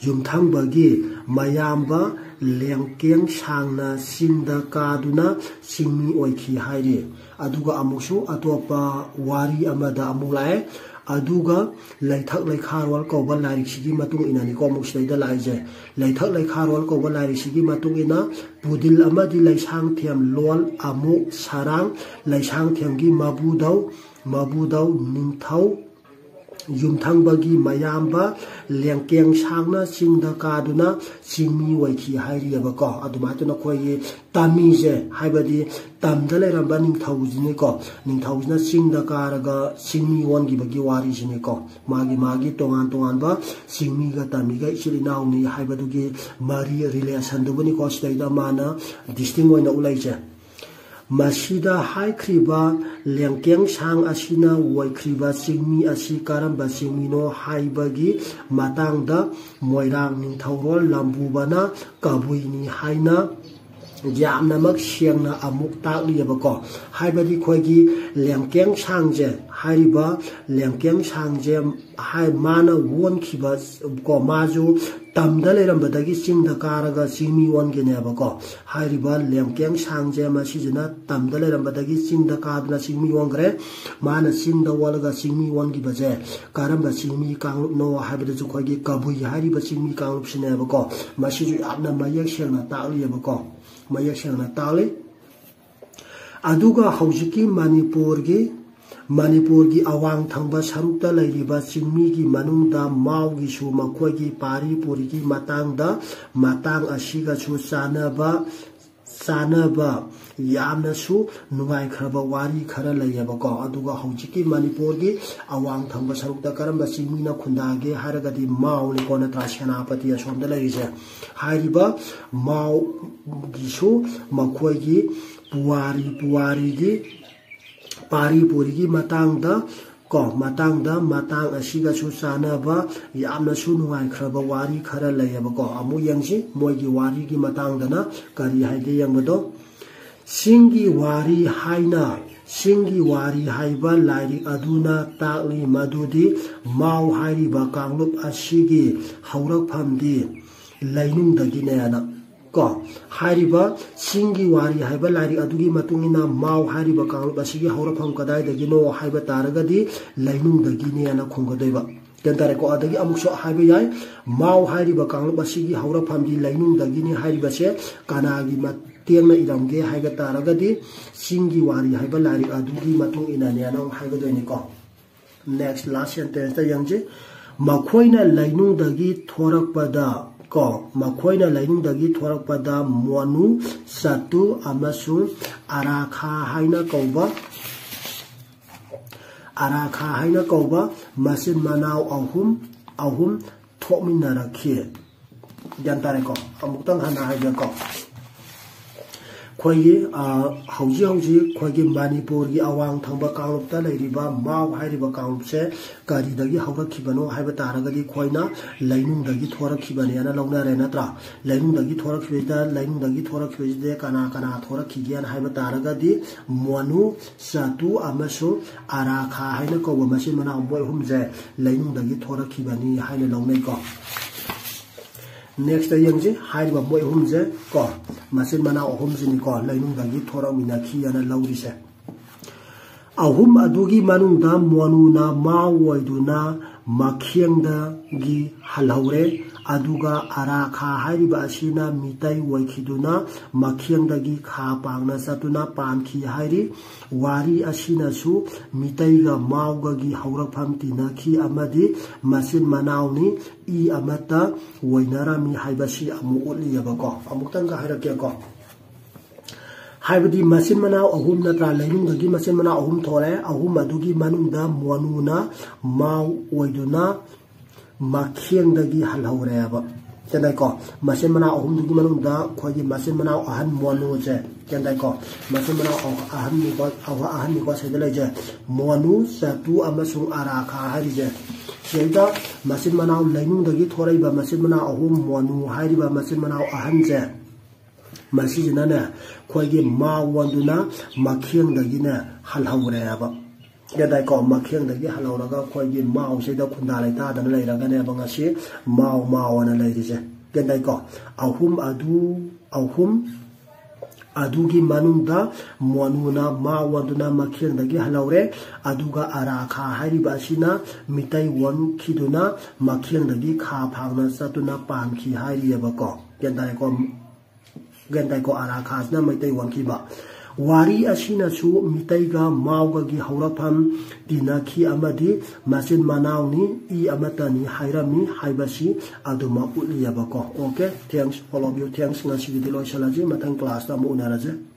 ꯌꯨꯝꯊꯪꯕꯒꯤ ꯃꯌꯥꯝꯕ ꯂꯦꯡꯀꯦꯡ ꯁꯥꯡꯅ ꯆꯤꯡꯗ ꯀꯥꯗꯨꯅ ꯆꯤꯡꯃꯤ ꯑꯣꯏꯈꯤ ꯍꯥꯏꯔꯤ꯫ ꯑꯗꯨꯒ ꯑꯃꯨꯛꯁꯨ ꯑꯇꯣꯞꯄ ꯋꯥꯔꯤ ꯑꯃꯗ ꯑꯃꯨꯛ ꯂꯥꯛꯑꯦ꯫ ꯑꯗꯨꯒ ꯂꯩꯊꯛ ꯂꯩꯈꯥꯔꯣꯜ ꯀꯧꯕ ꯂꯥꯏꯔꯤꯛꯁꯤꯒꯤ ꯃꯇꯨꯡ ꯏꯟꯅꯅꯤꯀꯣ ꯑꯃꯨꯛ ꯁꯤꯗꯩꯗ ꯂꯥꯛꯏꯁꯦ꯫ ꯂꯩꯊꯛ ꯂꯩꯈꯥꯔꯣꯜ ꯀꯧꯕ ꯂꯥꯏꯔꯤꯛꯁꯤꯒꯤ ꯃꯇꯨꯡ ꯏꯟꯅ ꯄꯨꯗꯤꯜ ꯑꯃꯗꯤ ꯂꯩꯁꯥꯡꯊꯦꯝ ꯂꯣꯜ ꯑꯃꯨꯛ ꯁꯔꯥꯡ, ꯂꯩꯁꯥꯡꯊꯦꯝꯒꯤ ꯃꯕꯨꯗꯧ, ꯃꯕꯨꯗꯧ ꯅꯤꯡꯊꯧ ꯌꯨꯝꯊꯪꯕꯒꯤ ꯃꯌꯥꯝꯕ ꯂꯦꯡꯀꯦꯡ ꯁꯥꯡꯅ ꯆꯤꯡꯗ ꯀꯥꯗꯨꯅ ꯆꯤꯡꯃꯤ ꯑꯣꯏꯈꯤ ꯍꯥꯏꯔꯤꯑꯕꯀꯣ꯫ ꯑꯗꯨꯃꯥꯏꯅ ꯇꯧꯅ ꯑꯩꯈꯣꯏꯒꯤ ꯇꯝꯃꯤꯁꯦ, ꯍꯥꯏꯕꯗꯤ ꯇꯝꯗ ꯂꯩꯔꯝꯕ ꯅꯤꯡꯊꯧꯁꯤꯅꯤꯀꯣ, ꯅꯤꯡꯊꯧꯁꯤꯅ ꯆꯤꯡꯗ ꯀꯥꯔꯒ ꯆꯤꯡꯃꯤ ꯑꯣꯟꯈꯤꯕꯒꯤ ꯋꯥꯔꯤꯁꯤꯅꯤꯀꯣ꯫ ꯃꯥꯒꯤ ꯃꯥꯒꯤ ꯇꯣꯉꯥꯟ ꯇꯣꯉꯥꯟꯕ ꯆꯤꯡꯃꯤꯒ ꯇꯝꯃꯤꯒ ꯏꯆꯤꯜ ꯏꯅꯥꯎꯅꯤ ꯍꯥꯏꯕꯗꯨꯒꯤ ꯃꯔꯤ, ꯔꯤꯂꯦꯁꯟꯗꯨꯕꯨꯅꯤꯀꯣ ꯁꯤꯗꯩꯗ ꯃꯥꯅ ꯗꯤꯁꯇꯤꯡ ꯑꯣꯏꯅ ꯎꯠꯂꯛꯏꯁꯦ꯫ ꯃꯁꯤꯗ ꯍꯥꯏꯈ꯭ꯔꯤꯕ ꯂꯦꯡꯀꯦꯡ ꯁꯥꯡ ꯑꯁꯤꯅ ꯑꯣꯏꯈ꯭ꯔꯤꯕ ꯆꯤꯡꯃꯤ ꯑꯁꯤ ꯀꯔꯝꯕ ꯆꯤꯡꯃꯤꯅꯣ ꯍꯥꯏꯕꯒꯤ ꯃꯇꯥꯡꯗ ꯃꯣꯏꯔꯥꯡ ꯅꯤꯡꯊꯧꯔꯣꯜ ꯂꯝꯕꯨꯕꯅ ꯀꯕꯨꯏꯅꯤ ꯍꯥꯏꯅ ꯌꯥꯝꯅꯃꯛ ꯁꯦꯡꯅ ꯑꯃꯨꯛ ꯇꯥꯛꯂꯤꯑꯕꯀꯣ꯫ ꯍꯥꯏꯕꯗꯤ ꯑꯩꯈꯣꯏꯒꯤ ꯂꯦꯡꯀꯦꯡ ꯁꯥꯡꯁꯦ, ꯍꯥꯏꯔꯤꯕ ꯂꯦꯡꯀꯦꯡ ꯁꯥꯡꯁꯦ ꯍꯥꯏ, ꯃꯥꯅ ꯑꯣꯟꯈꯤꯕ ꯀꯣ, ꯃꯥꯁꯨ ꯇꯝꯗ ꯂꯩꯔꯝꯕꯗꯒꯤ ꯆꯤꯡꯗ ꯀꯥꯔꯒ ꯆꯤꯡꯃꯤ ꯑꯣꯟꯒꯅꯦꯕꯀꯣ꯫ ꯍꯥꯏꯔꯤꯕ ꯂꯦꯡꯀꯦꯡ ꯁꯥꯡꯁꯦ ꯃꯁꯤꯁꯤꯅ ꯇꯝꯗ ꯂꯩꯔꯝꯕꯗꯒꯤ ꯆꯤꯡꯗ ꯀꯥꯗꯨꯅ ꯆꯤꯡꯃꯤ ꯑꯣꯟꯈ꯭ꯔꯦ꯫ ꯃꯥꯅ ꯆꯤꯡꯗ ꯑꯣꯜꯂꯒ ꯆꯤꯡꯃꯤ ꯑꯣꯟꯈꯤꯕꯁꯦ ꯀꯔꯝꯕ ꯆꯤꯡꯃꯤ ꯀꯥꯡꯂꯨꯞꯅꯣ ꯍꯥꯏꯕꯗꯁꯨ ꯑꯩꯈꯣꯏꯒꯤ ꯀꯕꯨꯏ ꯍꯥꯏꯔꯤꯕ ꯆꯤꯡꯃꯤ ꯀꯥꯡꯂꯨꯞꯁꯤꯅꯦꯕꯀꯣ꯫ ꯃꯁꯤꯁꯨ ꯌꯥꯝꯅ ꯃꯌꯦꯛ ꯁꯦꯡꯅ ꯇꯥꯛꯂꯤꯑꯕꯀꯣ, ꯃꯌꯦꯛ ꯁꯦꯡꯅ ꯇꯥꯛꯂꯤ꯫ ꯑꯗꯨꯒ ꯍꯧꯖꯤꯛꯀꯤ ꯃꯅꯤꯄꯨꯔꯒꯤ, ꯃꯅꯤꯄꯨꯔꯒꯤ ꯑꯋꯥꯡ ꯊꯪꯕ ꯁꯔꯨꯛꯇ ꯂꯩꯔꯤꯕ ꯆꯤꯡꯃꯤꯒꯤ ꯃꯅꯨꯡꯗ ꯃꯥꯎꯒꯤꯁꯨ ꯃꯈꯣꯏꯒꯤ ꯄꯥꯔꯤ ꯄꯨꯔꯤꯒꯤ ꯃꯇꯥꯡꯗ, ꯃꯇꯥꯡ ꯑꯁꯤꯒꯁꯨ ꯆꯥꯟꯅꯕ ꯆꯥꯟꯅꯕ ꯌꯥꯝꯅꯁꯨ ꯅꯨꯡꯉꯥꯏꯈ꯭ꯔꯕ ꯋꯥꯔꯤ ꯈꯔ ꯂꯩꯌꯦꯕꯀꯣ꯫ ꯑꯗꯨꯒ ꯍꯧꯖꯤꯛꯀꯤ ꯃꯅꯤꯄꯨꯔꯒꯤ ꯑꯋꯥꯡ ꯊꯪꯕ ꯁꯔꯨꯛꯇ ꯀꯔꯝꯕ ꯆꯤꯡꯃꯤꯅ ꯈꯨꯟꯗꯥꯒꯦ ꯍꯥꯏꯔꯒꯗꯤ ꯃꯥꯎꯅꯤꯀꯣ, ꯅꯠꯇ꯭ꯔꯥ? ꯁꯦꯅꯥꯄꯇꯤ ꯑꯁꯣꯝꯗ ꯂꯩꯔꯤꯁꯦ꯫ ꯍꯥꯏꯔꯤꯕ ꯃꯥꯎꯒꯤꯁꯨ ꯃꯈꯣꯏꯒꯤ ꯄꯨꯋꯥꯔꯤ, ꯄꯨꯋꯥꯔꯤꯒꯤ ꯄꯥꯔꯤ ꯄꯨꯔꯤꯒꯤ ꯃꯇꯥꯡꯗ ꯀꯣ, ꯃꯇꯥꯡꯗ, ꯃꯇꯥꯡ ꯑꯁꯤꯒꯁꯨ ꯆꯥꯟꯅꯕ ꯌꯥꯝꯅꯁꯨ ꯅꯨꯡꯉꯥꯏꯈ꯭ꯔꯕ ꯋꯥꯔꯤ ꯈꯔ ꯂꯩꯌꯦꯕꯀꯣ꯫ ꯑꯃꯨꯛ ꯌꯦꯡꯁꯤ, ꯃꯣꯏꯒꯤ ꯋꯥꯔꯤꯒꯤ ꯃꯇꯥꯡꯗꯅ ꯀꯔꯤ ꯍꯥꯏꯒꯦ ꯌꯦꯡꯕꯗꯣ꯫ ꯆꯤꯡꯒꯤ ꯋꯥꯔꯤ ꯍꯥꯏꯅ, ꯆꯤꯡꯒꯤ ꯋꯥꯔꯤ ꯍꯥꯏꯕ ꯂꯥꯏꯔꯤꯛ ꯑꯗꯨꯅ ꯇꯥꯛꯂꯤ ꯃꯗꯨꯗꯤ ꯃꯥꯎ ꯍꯥꯏꯔꯤꯕ ꯀꯥꯡꯂꯨꯞ ꯑꯁꯤꯒꯤ ꯍꯧꯔꯛꯐꯝꯗꯤ ꯂꯩꯅꯨꯡꯗꯒꯤꯅꯦꯅ ꯀꯣ꯫ ꯍꯥꯏꯔꯤꯕ ꯆꯤꯡꯒꯤ ꯋꯥꯔꯤ ꯍꯥꯏꯕ ꯂꯥꯏꯔꯤꯛ ꯑꯗꯨꯒꯤ ꯃꯇꯨꯡ ꯏꯟꯅ ꯃꯥꯎ ꯍꯥꯏꯔꯤꯕ ꯀꯥꯡꯂꯨꯞ ꯑꯁꯤꯒꯤ ꯍꯧꯔꯛꯐꯝ ꯀꯗꯥꯏꯗꯒꯤꯅꯣ ꯍꯥꯏꯕ ꯇꯥꯔꯒꯗꯤ ꯂꯩꯅꯨꯡꯗꯒꯤꯅꯦꯅ ꯈꯨꯝꯒꯗꯣꯏꯕ꯫ ꯒ꯭ꯌꯥꯟ ꯇꯥꯔꯦꯀꯣ? ꯑꯗꯒꯤ ꯑꯃꯨꯛꯁꯨ ꯍꯥꯏꯕ ꯌꯥꯏ, ꯃꯥꯎ ꯍꯥꯏꯔꯤꯕ ꯀꯥꯡꯂꯨꯞ ꯑꯁꯤꯒꯤ ꯍꯧꯔꯛꯐꯝꯗꯤ ꯂꯩꯅꯨꯡꯗꯒꯤꯅꯤ ꯍꯥꯏꯔꯤꯕꯁꯦ ꯀꯅꯥꯒꯤ ꯃꯇꯦꯡꯅ ꯏꯔꯝꯒꯦ ꯍꯥꯏꯕ ꯇꯥꯔꯒꯗꯤ ꯆꯤꯡꯒꯤ ꯋꯥꯔꯤ ꯍꯥꯏꯕ ꯂꯥꯏꯔꯤꯛ ꯑꯗꯨꯒꯤ ꯃꯇꯨꯡ ꯏꯟꯅꯅꯦꯅ ꯑꯃꯨꯛ ꯍꯥꯏꯒꯗꯣꯏꯅꯤꯀꯣ꯫ Next, last sentence ꯇ ꯌꯦꯡꯁꯤ꯫ ꯃꯈꯣꯏꯅ ꯂꯩꯅꯨꯡꯗꯒꯤ ꯊꯣꯔꯛꯄꯗ ꯀꯣ, ꯃꯈꯣꯏꯅ ꯂꯩꯅꯨꯡꯗꯒꯤ ꯊꯣꯔꯛꯄꯗ ꯃꯣꯅꯨ, ꯆꯇꯨ ꯑꯃꯁꯨꯡ ꯑꯔꯥꯈꯥ ꯍꯥꯏꯅ ꯀꯧꯕ, ꯑꯔꯥꯈꯥ ꯍꯥꯏꯅ ꯀꯧꯕ ꯃꯆꯤꯟ ꯃꯅꯥꯎ ꯑꯍꯨꯝ, ꯑꯍꯨꯝ ꯊꯣꯛꯃꯤꯟꯅꯔꯛꯈꯤ꯫ ꯒ꯭ꯌꯥꯟ ꯇꯥꯔꯦꯀꯣ? ꯑꯃꯨꯛꯇꯪ ꯍꯟꯅ ꯍꯥꯏꯒꯦꯀꯣ꯫ ꯑꯩꯈꯣꯏꯒꯤ, ꯑ, ꯍꯧꯖꯤꯛ ꯍꯧꯖꯤꯛ ꯑꯩꯈꯣꯏꯒꯤ ꯃꯅꯤꯄꯨꯔꯒꯤ ꯑꯋꯥꯡ ꯊꯪꯕ ꯀꯥꯡꯂꯨꯞꯇ ꯂꯩꯔꯤꯕ ꯃꯥꯎ ꯍꯥꯏꯔꯤꯕ ꯀꯥꯡꯂꯨꯞꯁꯦ ꯀꯔꯤꯗꯒꯤ ꯍꯧꯔꯛꯈꯤꯕꯅꯣ ꯍꯥꯏꯕ ꯇꯥꯔꯒꯗꯤ ꯑꯩꯈꯣꯏꯅ ꯂꯩꯅꯨꯡꯗꯒꯤ ꯊꯣꯔꯛꯈꯤꯕꯅꯦꯅ ꯂꯧꯅꯔꯦ, ꯅꯠꯇ꯭ꯔꯥ? ꯂꯩꯅꯨꯡꯗꯒꯤ ꯊꯣꯔꯛꯈꯤꯕꯁꯤꯗ, ꯂꯩꯅꯨꯡꯗꯒꯤ ꯊꯣꯔꯛꯈꯤꯕꯁꯤꯗ ꯀꯅꯥ ꯀꯅꯥ ꯊꯣꯔꯛꯈꯤꯒꯦꯅ ꯍꯥꯏꯕ ꯇꯥꯔꯒꯗꯤ ꯃꯣꯅꯨ, ꯆꯇꯨ ꯑꯃꯁꯨꯡ ꯑꯔꯥꯈꯥ ꯍꯥꯏꯅ ꯀꯧꯕ ꯃꯆꯤꯟ ꯃꯅꯥꯎ ꯃꯣꯏ ꯑꯍꯨꯝꯁꯦ ꯂꯩꯅꯨꯡꯗꯒꯤ ꯊꯣꯔꯛꯈꯤꯕꯅꯤ ꯍꯥꯏꯅ ꯂꯧꯅꯩꯀꯣ꯫ Next ꯌꯦꯡꯁꯤ, ꯍꯥꯏꯔꯤꯕ ꯃꯣꯏ ꯑꯍꯨꯝꯁꯦ ꯀꯣ, ꯃꯆꯤꯟ ꯃꯅꯥꯎ ꯑꯍꯨꯝꯁꯤꯅꯤꯀꯣ ꯂꯩꯅꯨꯡꯗꯒꯤ ꯊꯣꯔꯛꯃꯤꯟꯅꯈꯤ ꯍꯥꯏꯅ ꯂꯧꯔꯤꯁꯦ꯫ ꯑꯍꯨꯝ ꯑꯗꯨꯒꯤ ꯃꯅꯨꯡꯗ ꯃꯣꯅꯨꯅ ꯃꯥꯎ ꯑꯣꯏꯗꯨꯅ ꯃꯈꯦꯡꯗꯒꯤ ꯍꯜꯍꯧꯔꯦ, ꯑꯗꯨꯒ ꯑꯔꯥꯈꯥ ꯍꯥꯏꯔꯤꯕ ꯑꯁꯤꯅ ꯃꯤꯇꯩ ꯑꯣꯏꯈꯤꯗꯨꯅ ꯃꯈꯦꯡꯗꯒꯤ ꯈꯥ ꯄꯥꯡꯅ ꯆꯠꯇꯨꯅ ꯄꯥꯟꯈꯤ ꯍꯥꯏꯔꯤ꯫ ꯋꯥꯔꯤ ꯑꯁꯤꯅꯁꯨ ꯃꯤꯇꯩꯒ ꯃꯥꯎꯒꯒꯤ ꯍꯧꯔꯛꯐꯝ ꯇꯤꯟꯅꯈꯤ ꯑꯃꯗꯤ ꯃꯆꯤꯟ ꯃꯅꯥꯎꯅꯤ, ꯏ ꯑꯃꯠꯇ ꯑꯣꯏꯅꯔꯝꯃꯤ ꯍꯥꯏꯕꯁꯤ ꯑꯃꯨꯛ ꯎꯠꯂꯤꯑꯕꯀꯣ꯫ ꯑꯃꯨꯛꯇꯪꯒ ꯍꯥꯏꯔꯛꯀꯦꯀꯣ꯫ ꯍꯥꯏꯕꯗꯤ ꯃꯆꯤꯟ ꯃꯅꯥꯎ ꯑꯍꯨꯝ ꯅꯠꯇ꯭ꯔꯥ, ꯂꯩꯅꯨꯡꯗꯒꯤ ꯃꯆꯤꯟ ꯃꯅꯥꯎ ꯑꯍꯨꯝ ꯊꯣꯛꯂꯛꯑꯦ꯫ ꯑꯍꯨꯝ ꯑꯗꯨꯒꯤ ꯃꯅꯨꯡꯗ ꯃꯣꯅꯨꯅ ꯃꯥꯎ ꯑꯣꯏꯗꯨꯅ ꯃꯈꯦꯡꯗꯒꯤ ꯍꯜꯍꯧꯔꯦꯕ꯫ ꯒ꯭ꯌꯥꯟ ꯇꯥꯏꯀꯣ? ꯃꯆꯤꯟ ꯃꯅꯥꯎ ꯑꯍꯨꯝꯗꯨꯒꯤ ꯃꯅꯨꯡꯗ ꯑꯩꯈꯣꯏꯒꯤ ꯃꯆꯤꯟ ꯃꯅꯥꯎ ꯑꯍꯟ ꯃꯣꯅꯨꯁꯦ, ꯒ꯭ꯌꯥꯟ ꯇꯥꯏꯀꯣ? ꯃꯆꯤꯟ ꯃꯅꯥꯎ ꯑꯍꯟꯅꯤꯀꯣ, ꯑꯍꯟꯅꯤꯀꯣ ꯁꯤꯗ ꯂꯩꯁꯦ꯫ ꯃꯣꯅꯨ, ꯆꯇꯨ ꯑꯃꯁꯨꯡ ꯑꯔꯥꯈꯥ ꯍꯥꯏꯔꯤꯁꯦ꯫ ꯁꯤꯗꯩꯗ ꯃꯆꯤꯟ ꯃꯅꯥꯎ ꯂꯩꯅꯨꯡꯗꯒꯤ ꯊꯣꯔꯛꯏꯕ ꯃꯆꯤꯟ ꯃꯅꯥꯎ ꯑꯍꯨꯝ, ꯃꯣꯅꯨ ꯍꯥꯏꯔꯤꯕ ꯃꯆꯤꯟ ꯃꯅꯥꯎ ꯑꯍꯟꯁꯦ, ꯃꯁꯤꯁꯤꯅꯅꯦ ꯑꯩꯈꯣꯏꯒꯤ ꯃꯥꯎ ꯑꯣꯟꯗꯨꯅ ꯃꯈꯦꯡꯗꯒꯤꯅꯦ ꯍꯜꯍꯧꯔꯦꯕ꯫ ꯒ꯭ꯌꯥꯟ ꯇꯥꯏꯀꯣ? ꯃꯈꯦꯡꯗꯒꯤ ꯍꯜꯍꯧꯔꯒ ꯑꯩꯈꯣꯏꯒꯤ ꯃꯥꯎꯁꯤꯗ ꯈꯨꯟꯗꯥ ꯂꯩꯇꯥꯗꯅ ꯂꯩꯔꯒꯅꯦꯕ ꯉꯁꯤ ꯃꯥꯎ ꯃꯥꯎ ꯑꯅ ꯂꯩꯔꯤꯁꯦ꯫ ꯒ꯭ꯌꯥꯟ ꯇꯥꯏꯀꯣ? ꯑꯍꯨꯝ ꯑꯗꯨ, ꯑꯍꯨꯝ ꯑꯗꯨꯒꯤ ꯃꯅꯨꯡꯗ ꯃꯣꯅꯨꯅ ꯃꯥꯎ ꯑꯣꯟꯗꯨꯅ ꯃꯈꯦꯡꯗꯒꯤ ꯍꯜꯍꯧꯔꯦ꯫ ꯑꯗꯨꯒ ꯑꯔꯥꯈꯥ ꯍꯥꯏꯔꯤꯕ ꯑꯁꯤꯅ ꯃꯤꯇꯩ ꯑꯣꯟꯈꯤꯗꯨꯅ ꯃꯈꯦꯡꯗꯒꯤ ꯈꯥ ꯐꯥꯡꯅ ꯆꯠꯇꯨꯅ ꯄꯥꯟꯈꯤ ꯍꯥꯏꯔꯤꯑꯕꯀꯣ꯫ ꯒ꯭ꯌꯥꯟ ꯇꯥꯏꯀꯣ? ꯒ꯭ꯌꯥꯟ ꯇꯥꯏꯀꯣ? ꯑꯔꯥꯈꯥꯁꯤꯅ ꯃꯩꯇꯩ ꯑꯣꯟꯈꯤꯕ꯫ ꯋꯥꯔꯤ ꯑꯁꯤꯅꯁꯨ ꯃꯤꯇꯩꯒ ꯃꯥꯎꯒꯒꯤ ꯍꯧꯔꯛꯐꯝ ꯇꯤꯟꯅꯈꯤ ꯑꯃꯗꯤ ꯃꯆꯤꯟ ꯃꯅꯥꯎꯅꯤ, ꯏ ꯑꯃꯠꯇꯅꯤ ꯍꯥꯏꯔꯝꯃꯤ ꯍꯥꯏꯕꯁꯤ ꯑꯗꯨꯃꯛ ꯎꯠꯂꯤꯑꯕꯀꯣ꯫ Okay, thanks, all of you, thanks꯫ ꯉꯁꯤꯒꯤꯗꯤ ꯂꯣꯏꯁꯤꯜꯂꯁꯤ, ꯃꯊꯪ classꯇ ꯑꯃꯨꯛ ꯎꯅꯔꯁꯦ꯫